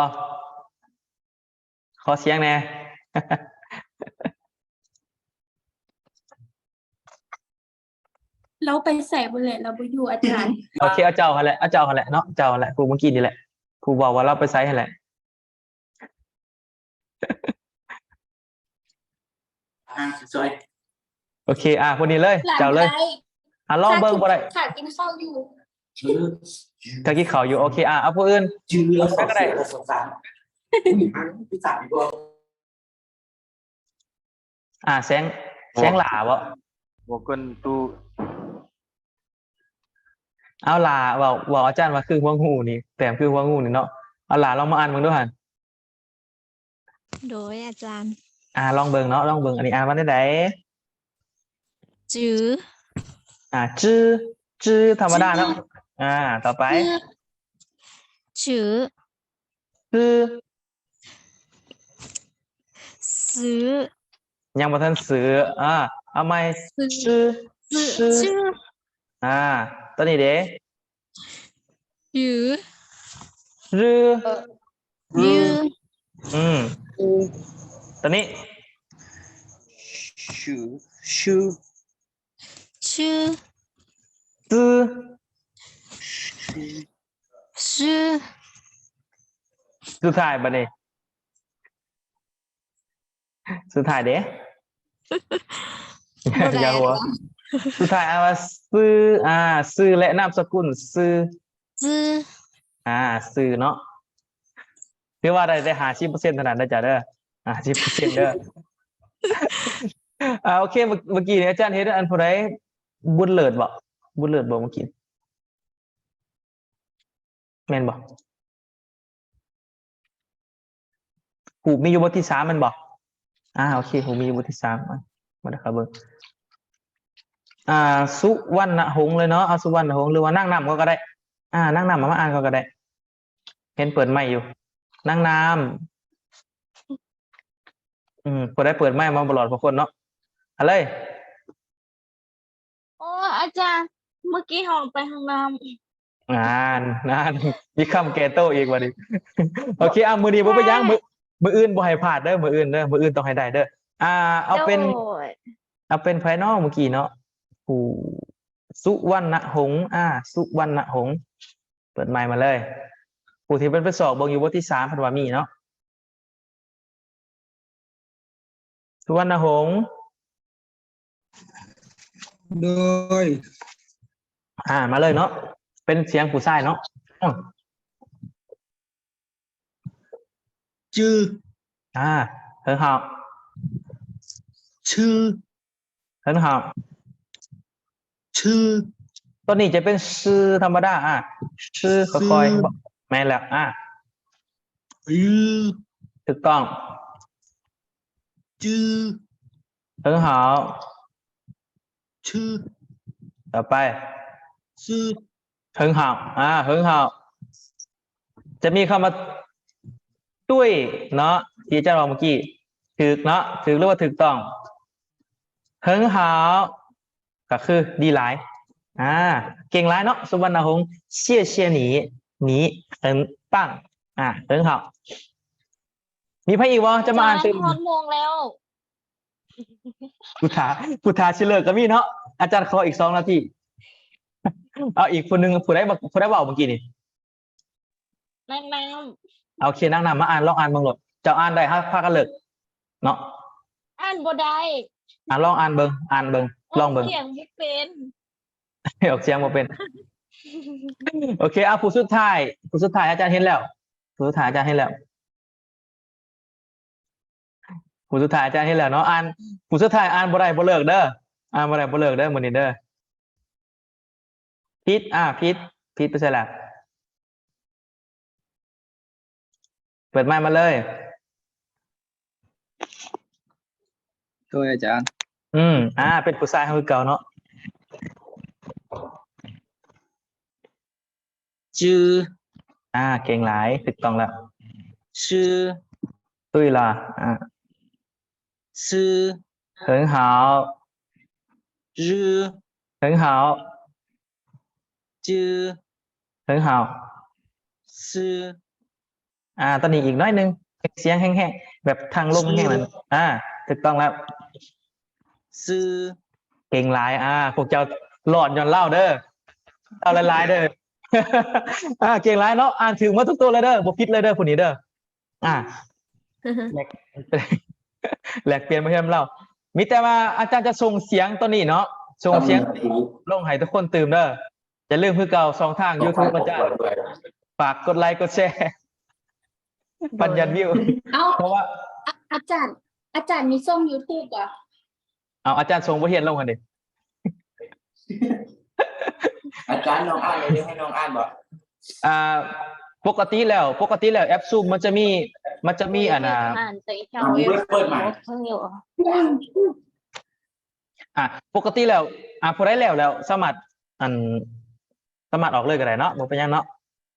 ຂໍສຽງແດ່. ລາວໄປໃສເບິດແຫຼະ ລາວບໍ່ຢູ່ອາຈານ. ໂອເຄ ເອົາເຈົ້າຫັ້ນແຫຼະ ເອົາເຈົ້າຫັ້ນແຫຼະເນາະ ເຈົ້າຫັ້ນແຫຼະ ຜູ້ເມື່ອກີ້ນີ້ແຫຼະ ຜູ້ເວົ້າວ່າລາວໄປໃສຫັ້ນແຫຼະ. ອ່າ ໂອເຄ ອ່າ ຜູ້ນີ້ເລີຍ ເຈົ້າເລີຍ. ອ່າ ລອງເບິ່ງບໍ່ໄດ້ ຖ້າກິນເຂົ້າຢູ່ ຖ້າກິນເຂົ້າຢູ່. ໂອເຄ ອ່າ ເອົາຜູ້ອື່ນ ຈື່ແລ້ວ ເອົາໃຜກໍໄດ້ ອ່າ ແສງ ແສງຫຼ້າບໍ່? ບໍ່ເກີນຕູ້. ເອົາຫຼ້າ ເວົ້າ ເວົ້າອາຈານວ່າຄືຫົວງູນີ້ ແຕ້ມຄືຫົວງູນີ້ເນາະ. ເອົາຫຼ້າ ລອງມາອ່ານເບິ່ງດູຫັ້ນ. ໂດຍອາຈານ. ອ່າ ລອງເບິ່ງເນາະ ລອງເບິ່ງ ອັນນີ້ອ່ານວ່າແນວໃດ? ຈື່ ອ່າ ຈື່ ຈື່ ທຳມະດາເນາະ. ອ່າ ຕໍ່ໄປ ຊື ຊື ຊື ຍັງບໍ່ທັນຊື. ອ່າ ເອົາໃໝ່ ຊື ຊື ຊື ຊື ອ່າ ໂຕນີ້ເດ? ຢື ຢື ຢື ອືມ ໂຕນີ້ ຊື ຊື ຊື ຊື ຊື ສຸດທ້າຍບັດນີ້ ສຸດທ້າຍເດ້ ຢ່າຫົວ ສຸດທ້າຍອ່ານວ່າ ຊື ອ່າ ຊື່ ແລະ ນາມສະກຸນ ຊື ຊື ອ່າ ຊື່ເນາະ. ຖືວ່າໄດ້ແຕ່ຫ້າສິບເປີເຊັນເທົ່ານັ້ນເດີ ເຈົ້າເດີ ຫ້າສິບເປີເຊັນເດີ. ອ່າ ໂອເຄ ເມື່ອ ເມື່ອກີ້ນີ້ອາຈານເຫັນອັນຜູ້ໃດ ບຸນເລີດບໍ ບຸນເລີດບໍ ເມື່ອກີ້ ແມ່ນບໍ່? ຮູບມີຢູ່ບົດທີສາມແມ່ນບໍ່? ອ່າ ໂອເຄ ຮູບມີຢູ່ບົດທີສາມ ມາ ມາເດີ ເຂົ້າເບິ່ງ ອ່າ ສຸວັນນະຫົງເລີຍເນາະ ເອົາສຸວັນນະຫົງ ຫຼືວ່ານາງນ້ຳກໍໄດ້ ອ່າ ນາງນ້ຳເອົາມາອ່ານກໍໄດ້ ເຫັນເປີດໄມຢູ່ ນາງນ້ຳ ອືມ ຜູ້ໃດເປີດໄມມາບໍ່ລອດພວກຄົນເນາະ ເອົາເລີຍ. ໂອ້ ອາຈານ ເມື່ອກີ້ເຮົາໄປຫ້ອງນ້ຳ ນັ້ນ ນັ້ນ ມີຄຳແກ້ໂຕ້ອີກບັດນີ້. ໂອເຄ ອ່າ ມື້ນີ້ບໍ່ເປັນຫຍັງ ມື້ ມື້ອື່ນບໍ່ໃຫ້ພາດເດີ ມື້ອື່ນເດີ ມື້ອື່ນຕ້ອງໃຫ້ໄດ້ເດີ. ອ່າ ເອົາເປັນ ໂດຍ ເອົາເປັນໃຜເນາະເມື່ອກີ້ເນາະ ຜູ້ ສຸວັນນະຫົງ ອ່າ ສຸວັນນະຫົງ ເປີດໄມມາເລີຍ ຜູ້ທີ່ເພິ່ນໄປຊອກເບິ່ງຢູ່ບົດທີສາມ ເພິ່ນວ່າມີເນາະ. ສຸວັນນະຫົງ ໂດຍ ອ່າ ມາເລີຍເນາະ ເປັນສຽງຜູ້ຊາຍເນາະ ອືມ ຈື່ ອ່າ ເຫິງເຫົາ ຊື່ ເຫິງເຫົາ ຊື່ ໂຕນີ້ຈະເປັນຊື່ທຳມະດາ ອ່າ ຊື່ ຊື່ ຄ່ອຍໆ ແມ່ນແລ້ວ ອ່າ ຈື ຖືກຕ້ອງ ຈື ເຫິງເຫົາ ຊື່ ຕໍ່ໄປ ຊື່ ເຫິງເຫົາ ອ່າ ເຫິງເຫົາ ຈະມີຄຳວ່າ ຕຸ້ຍ ເນາະ ທີ່ອາຈານເວົ້າເມື່ອກີ້ ຖືກເນາະ ຖືກ ຫຼືວ່າຖືກຕ້ອງ ເຫິງເຫົາ ກໍຄືດີຫຼາຍ ອ່າ ເກັ່ງຫຼາຍເນາະ ສຸວັນນະຫົງ 谢谢你 你很棒 ອ່າ ເຫິງເຫົາ ມີໃຜອີກບໍ່ ຈະມາອ່ານຕື່ມ? ຮອດໂມງແລ້ວ ຜູ້ຖ້າ ຜູ້ຖ້າຊິເລີກກໍມີເນາະ ອາຈານຂໍອີກສອງນາທີ. ເອົາອີກຜູ້ໜຶ່ງ ຜູ້ໃດ ຜູ້ໃດເວົ້າເມື່ອກີ້ນີ້? ນາງນ້ຳ. ໂອເຄ ນາງນ້ຳ ມາອ່ານ ລອງອ່ານເບິ່ງໂລດ. ເຈົ້າອ່ານໄດ້ ເຮົາພາກັນເລີກເນາະ. ອ່ານບໍ່ໄດ້. ອ່າ ລອງອ່ານເບິ່ງ ອ່ານເບິ່ງ ລອງເບິ່ງ. ອອກສຽງບໍ່ເປັນ ອອກສຽງບໍ່ເປັນ. ໂອເຄ ເອົາ ຜູ້ສຸດທ້າຍ ຜູ້ສຸດທ້າຍອາຈານເຫັນແລ້ວ ຜູ້ສຸດທ້າຍອາຈານເຫັນແລ້ວ. ຜູ້ສຸດທ້າຍອາຈານເຫັນແລ້ວເນາະ. ອ່ານ ຜູ້ສຸດທ້າຍອ່ານບໍ່ໄດ້ບໍ່ເລີກເດີ ອ່ານບໍ່ໄດ້ບໍ່ເລີກເດີມື້ນີ້ເດີ. ຜິດ ອ່າ ຜິດ ຜິດໄປໃສລະ? ເປີດໄມມາເລີຍ. ໂດຍອາຈານ. ອືມ ອ່າ ເປັນຜູ້ຊາຍເຮົາຄືເກົ່າເນາະ. ຈື່ ອ່າ ເກັ່ງຫຼາຍ ຖືກຕ້ອງແລ້ວ. ຊື່ ຕຸ້ຍລະ ອ່າ ຊື່ ເຫິງຫາວ ຈື່ ເຫິງຫາວ ຈື່ ເຫິງຫາວ ຊື່ ອ່າ ຕອນນີ້ອີກໜ້ອຍໜຶ່ງ ສຽງແຮງໆ ແບບທາງລົມແຮງນັ້ນ ອ່າ ຖືກຕ້ອງແລ້ວ. ຊື່ ເກັ່ງຫຼາຍ ອ່າ ພວກເຈົ້າລອດຍ້ອນລາວເດີ ລາວຫຼາຍໆເດີ. ອ່າ ເກັ່ງຫຼາຍເນາະ ອ່ານຖືກໝົດທຸກໂຕເລີຍເດີ ບໍ່ຜິດເລີຍເດີຜູ້ນີ້ເດີ. ອ່າ ແລກ ແລກປ່ຽນມາຮຽນນຳລາວ. ມີແຕ່ວ່າອາຈານຈະສົ່ງສຽງຕົວນີ້ເນາະ ສົ່ງສຽງຕົວນີ້ລົງໃຫ້ທຸກຄົນຕື່ມເດີ. ຢ່າລືມຄືເກົ່າ ຊ່ອງທາງຢູທູບອາຈານ ຝາກກົດໄລກົດແຊ ປັນຍອດວິວ. ເອົ້າ ເພາະວ່າ ອາ ອາຈານ ອາຈານມີຊ່ອງຢູທູບບໍ່? ເອົາ ອາຈານສົ່ງບົດຮຽນລົງຫັ້ນເດ. ອາຈານ ນ້ອງອ່ານເລີຍ ໃຫ້ນ້ອງອ່ານບໍ່? ອ່າ ປົກກະຕິແລ້ວ ປົກກະຕິແລ້ວແອັບຊູມມັນຈະມີ ມັນຈະມີອັນນ່າ ອ່ານແຕ່ເຈົ້າ ເປີດໃໝ່ ບໍ່ເຄີຍຢູ່. ອ່າ ປົກກະຕິແລ້ວ ອ່າ ຜູ້ໃດແລ້ວແລ້ວ ສາມາດ ອັນ ສາມາດອອກເລີຍກໍໄດ້ເນາະ ບໍ່ເປັນຫຍັງເນາະ.